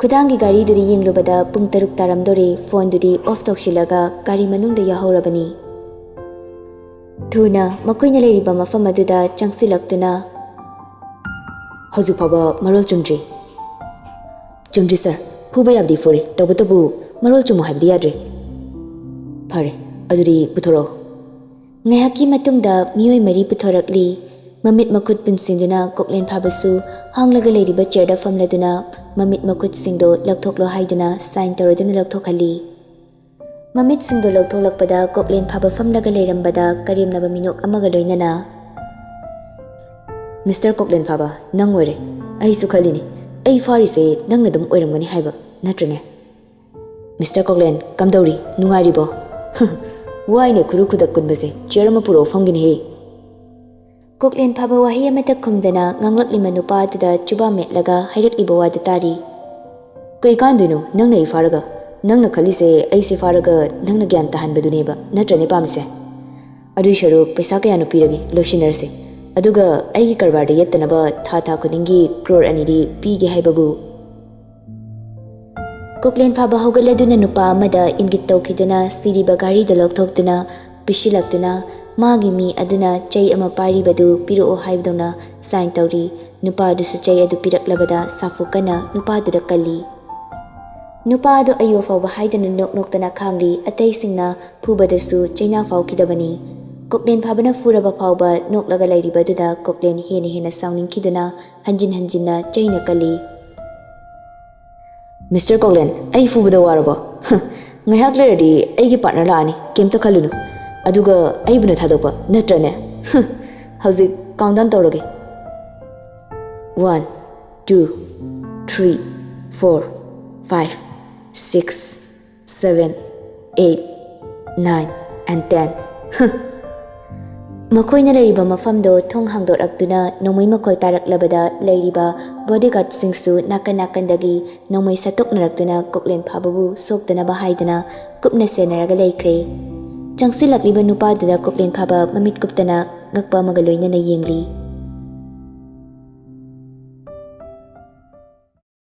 ꯈꯨꯗꯥꯡꯒꯤ ꯒꯥꯔꯤꯗꯨꯗ ꯌꯦꯡꯂꯨꯕꯗ ꯄꯨꯡ ꯇꯔꯨꯛ ꯇꯥꯔꯝꯗꯣꯔꯦ꯫ ꯐꯣꯟꯗꯨꯗꯤ ꯑꯣꯐ ꯇꯧꯁꯤꯜꯂꯒ ꯒꯥꯔꯤ ꯃꯅꯨꯡꯗ ꯌꯥꯎꯍꯧꯔꯕꯅꯤ꯫ ꯊꯨꯅ ꯃꯈꯣꯏꯅ ꯂꯩꯔꯤꯕ ꯃꯐꯝ ꯑꯗꯨꯗ ꯆꯪꯁꯤꯜꯂꯛꯇꯨꯅ, "ꯍꯧꯖꯤꯛ ꯐꯥꯎꯕ ꯃꯔꯣꯜ ꯆꯨꯝꯗ꯭ꯔꯤ?" "ꯆꯨꯝꯗ꯭ꯔꯤ ꯁꯥꯔ, ꯐꯨꯕ ꯌꯥꯕꯗꯤ ꯐꯨꯔꯦ, ꯇꯧꯕꯇꯕꯨ ꯃꯔꯣꯜ ꯆꯨꯝꯃꯨ ꯍꯥꯏꯕꯗꯤ ꯌꯥꯗ꯭ꯔꯦ꯫" "ꯐꯔꯦ, ꯑꯗꯨꯗꯤ ꯄꯨꯊꯣꯔꯛꯑꯣ꯫" ꯉꯥꯏꯍꯥꯛꯀꯤ ꯃꯇꯨꯡꯗ ꯃꯤꯑꯣꯏ ꯃꯔꯤ ꯄꯨꯊꯣꯔꯛꯂꯤ꯫ ꯃꯃꯤꯠ ꯃꯈꯨꯠ ꯄꯨꯟꯁꯤꯟꯗꯨꯅ ꯀꯣꯛꯂꯦꯟ ꯐꯥꯕꯁꯨ ꯍꯥꯡꯂꯒ ꯂꯩꯔꯤꯕ ꯆꯤꯌꯔꯗ ꯐꯝꯂꯗꯨꯅ ꯃꯃꯤꯠ ꯃꯈꯨꯠꯁꯤꯡꯗꯣ ꯂꯧꯊꯣꯛꯂꯣ ꯍꯥꯏꯗꯨꯅ ꯁꯥꯏꯟ ꯇꯧꯔꯗꯨꯅ ꯂꯧꯊꯣꯛꯍꯜꯂꯤ꯫ ꯃꯃꯤꯠꯁꯤꯡꯗꯣ ꯂꯧꯊꯣꯛꯂꯛꯄꯗ ꯀꯣꯛꯂꯦꯟ ꯐꯥꯕ ꯐꯝꯂꯒ ꯂꯩꯔꯝꯕꯗ ꯀꯔꯦꯝꯅꯕ ꯃꯤꯅꯣꯛ ꯑꯃꯒ ꯂꯣꯏꯅꯅ, "ꯃꯤꯁꯇꯔ ꯀꯣꯛꯂꯦꯟ ꯐꯥꯕ, ꯅꯪ ꯑꯣꯏꯔꯦ꯫ ꯑꯩꯁꯨ ꯈꯜꯂꯤꯅꯤ, ꯑꯩ ꯐꯥꯔꯤꯁꯦ ꯅꯪꯅ ꯑꯗꯨꯝ ꯑꯣꯏꯔꯝꯒꯅꯤ ꯍꯥꯏꯕ, ꯅꯠꯇ꯭ꯔꯅꯦ?" "ꯃꯤꯁꯇꯔ ꯀꯣꯛꯂꯦꯟ, ꯀꯝꯗꯧꯔꯤ? ꯅꯨꯡꯉꯥꯏꯔꯤꯕꯣ?" "ꯋꯥꯏꯅꯦ ꯈꯨꯔꯨ ꯈꯨꯗꯛ ꯀꯨꯟꯕꯁꯦ꯫ ꯆꯤꯌꯔ ꯑꯃ ꯄꯨꯔꯛꯑꯣ, ꯐꯝꯒꯦꯅꯦꯍꯦ꯫" ꯀꯣꯛꯂꯦꯟ ꯐꯥꯕ ꯋꯥꯍꯩ ꯑꯃꯠꯇ ꯈꯨꯝꯗꯅ ꯉꯥꯡꯂꯛꯂꯤꯕ ꯅꯨꯄꯥ ꯑꯗꯨꯗ ꯆꯨꯕꯥ ꯃꯦꯠꯂꯒ ꯍꯥꯏꯔꯛꯂꯤꯕ ꯋꯥꯗꯨ ꯇꯥꯔꯤ꯫ "ꯀꯩ ꯀꯥꯟꯗꯣꯏꯅꯣ ꯅꯪꯅ ꯑꯩ ꯐꯥꯔꯒ? ꯅꯪꯅ ꯈꯜꯂꯤꯁꯦ ꯑꯩꯁꯦ ꯐꯥꯔꯒ ꯅꯪꯅ ꯒ꯭ꯌꯥꯟ ꯇꯥꯍꯟꯕꯗꯨꯅꯦꯕ, ꯅꯠꯇ꯭ꯔꯅꯦ ꯄꯥꯝꯃꯤꯁꯦ? ꯑꯗꯨꯏ ꯁꯔꯨꯛ ꯄꯩꯁꯥ ꯀꯌꯥꯅꯣ ꯄꯤꯔꯒꯦ, ꯂꯣꯏꯁꯤꯟꯅꯔꯁꯦ꯫ ꯑꯗꯨꯒ ꯑꯩꯒꯤ ꯀꯔꯕꯥꯔꯗ ꯌꯦꯠꯇꯅꯕ ꯊꯥ ꯊꯥ ꯈꯨꯗꯤꯡꯒꯤ ꯀ꯭ꯔꯣꯔ ꯑꯅꯤꯗꯤ ꯄꯤꯒꯦ ꯍꯥꯏꯕꯕꯨ?" ꯀꯣꯛꯂꯦꯟ ꯐꯥꯕ ꯍꯧꯒꯠꯂꯗꯨꯅ ꯅꯨꯄꯥ ꯑꯃꯗ ꯏꯪꯒꯤꯠ ꯇꯧꯈꯤꯗꯨꯅ ꯁꯤꯔꯤꯕ ꯘꯥꯔꯤꯗꯨ ꯂꯧꯊꯣꯛꯇꯨꯅ ꯄꯤꯁꯤꯜꯂꯛꯇꯨꯅ, ꯃꯥꯒꯤ ꯃꯤ ꯑꯗꯨꯅ ꯆꯩ ꯑꯃ ꯄꯥꯏꯔꯤꯕꯗꯨ ꯄꯤꯔꯛꯑꯣ ꯍꯥꯏꯕꯗꯧꯅ ꯁꯥꯏꯟ ꯇꯧꯔꯤ꯫ ꯅꯨꯄꯥ ꯑꯗꯨꯁꯨ ꯆꯩ ꯑꯗꯨ ꯄꯤꯔꯛꯂꯕꯗ ꯁꯥꯐꯨ ꯀꯟꯅ ꯅꯨꯄꯥꯗꯨꯗ ꯀꯜꯂꯤ꯫ ꯅꯨꯄꯥ ꯑꯗꯨ ꯑꯌꯣ ꯐꯥꯎꯕ ꯍꯥꯏꯗꯅ ꯅꯣꯛ ꯅꯣꯛꯇꯅ ꯈꯥꯡꯂꯤ꯫ ꯑꯇꯩꯁꯤꯡꯅ ꯐꯨꯕꯗꯁꯨ ꯆꯩꯅꯥ ꯐꯥꯎꯈꯤꯗꯕꯅꯤ꯫ ꯀꯣꯛꯂꯦꯟ ꯐꯥꯕꯅ ꯐꯨꯔꯕ ꯐꯥꯎꯕ ꯅꯣꯛꯂꯒ ꯂꯩꯔꯤꯕꯗꯨꯗ ꯀꯣꯛꯂꯦꯟ ꯍꯦꯟꯅ ꯍꯦꯟꯅ ꯁꯥꯎꯅꯤꯡꯈꯤꯗꯨꯅ ꯍꯟꯖꯤꯟ ꯍꯟꯖꯤꯟꯅ ꯆꯩꯅ ꯀꯜꯂꯤ꯫ "ꯃꯤꯁꯇꯔ ꯀꯣꯛꯂꯦꯟ, ꯑꯩ ꯐꯨꯕꯗ ꯋꯥꯔꯕꯣ? ꯍ, ꯉꯥꯏꯍꯥꯛ ꯂꯩꯔꯗꯤ ꯑꯩꯒꯤ ꯄꯥꯔꯠꯅꯔ ꯂꯥꯛꯑꯅꯤ, ꯀꯩꯝꯇ ꯈꯜꯂꯨꯅꯨ꯫ ꯑꯗꯨꯒ ꯑꯩꯕꯨꯅ ꯊꯥꯗꯣꯛꯄ ꯅꯠꯇ꯭ꯔꯅꯦ? ꯍ, ꯍꯧꯖꯤꯛ ꯀꯥꯎꯟ ꯗꯥꯎꯟ ꯇꯧꯔꯒꯦ꯫ One, two, three, four, five, six, seven, eight, nine and ten." ꯍ! ꯃꯈꯣꯏꯅ ꯂꯩꯔꯤꯕ ꯃꯐꯝꯗꯣ ꯊꯣꯡ ꯍꯥꯡꯗꯣꯔꯛꯇꯨꯅ ꯅꯣꯡꯃꯩ ꯃꯈꯣꯜ ꯇꯥꯔꯛꯂꯕꯗ ꯂꯩꯔꯤꯕ ꯕꯣꯗꯤꯒꯥꯔꯗꯁꯤꯡꯁꯨ ꯅꯥꯀꯟ ꯅꯥꯀꯟꯗꯒꯤ ꯅꯣꯡꯃꯩ ꯁꯠꯇꯣꯛꯅꯔꯛꯇꯨꯅ ꯀꯣꯛꯂꯦꯟ ꯐꯥꯕꯕꯨ ꯁꯣꯛꯇꯅꯕ ꯍꯥꯏꯗꯨꯅ ꯀꯨꯞꯅ ꯁꯦꯟꯅꯔꯒ ꯂꯩꯈ꯭ꯔꯦ꯫ ꯆꯪꯁꯤꯜꯂꯛꯂꯤꯕ ꯅꯨꯄꯥꯗꯨꯗ ꯀꯨꯞꯂꯦꯟ ꯐꯥꯕ ꯃꯃꯤꯠ ꯀꯨꯞꯇꯅ ꯉꯛꯄ ꯑꯃꯒ ꯂꯣꯏꯅꯅ ꯌꯦꯡꯂꯤ꯫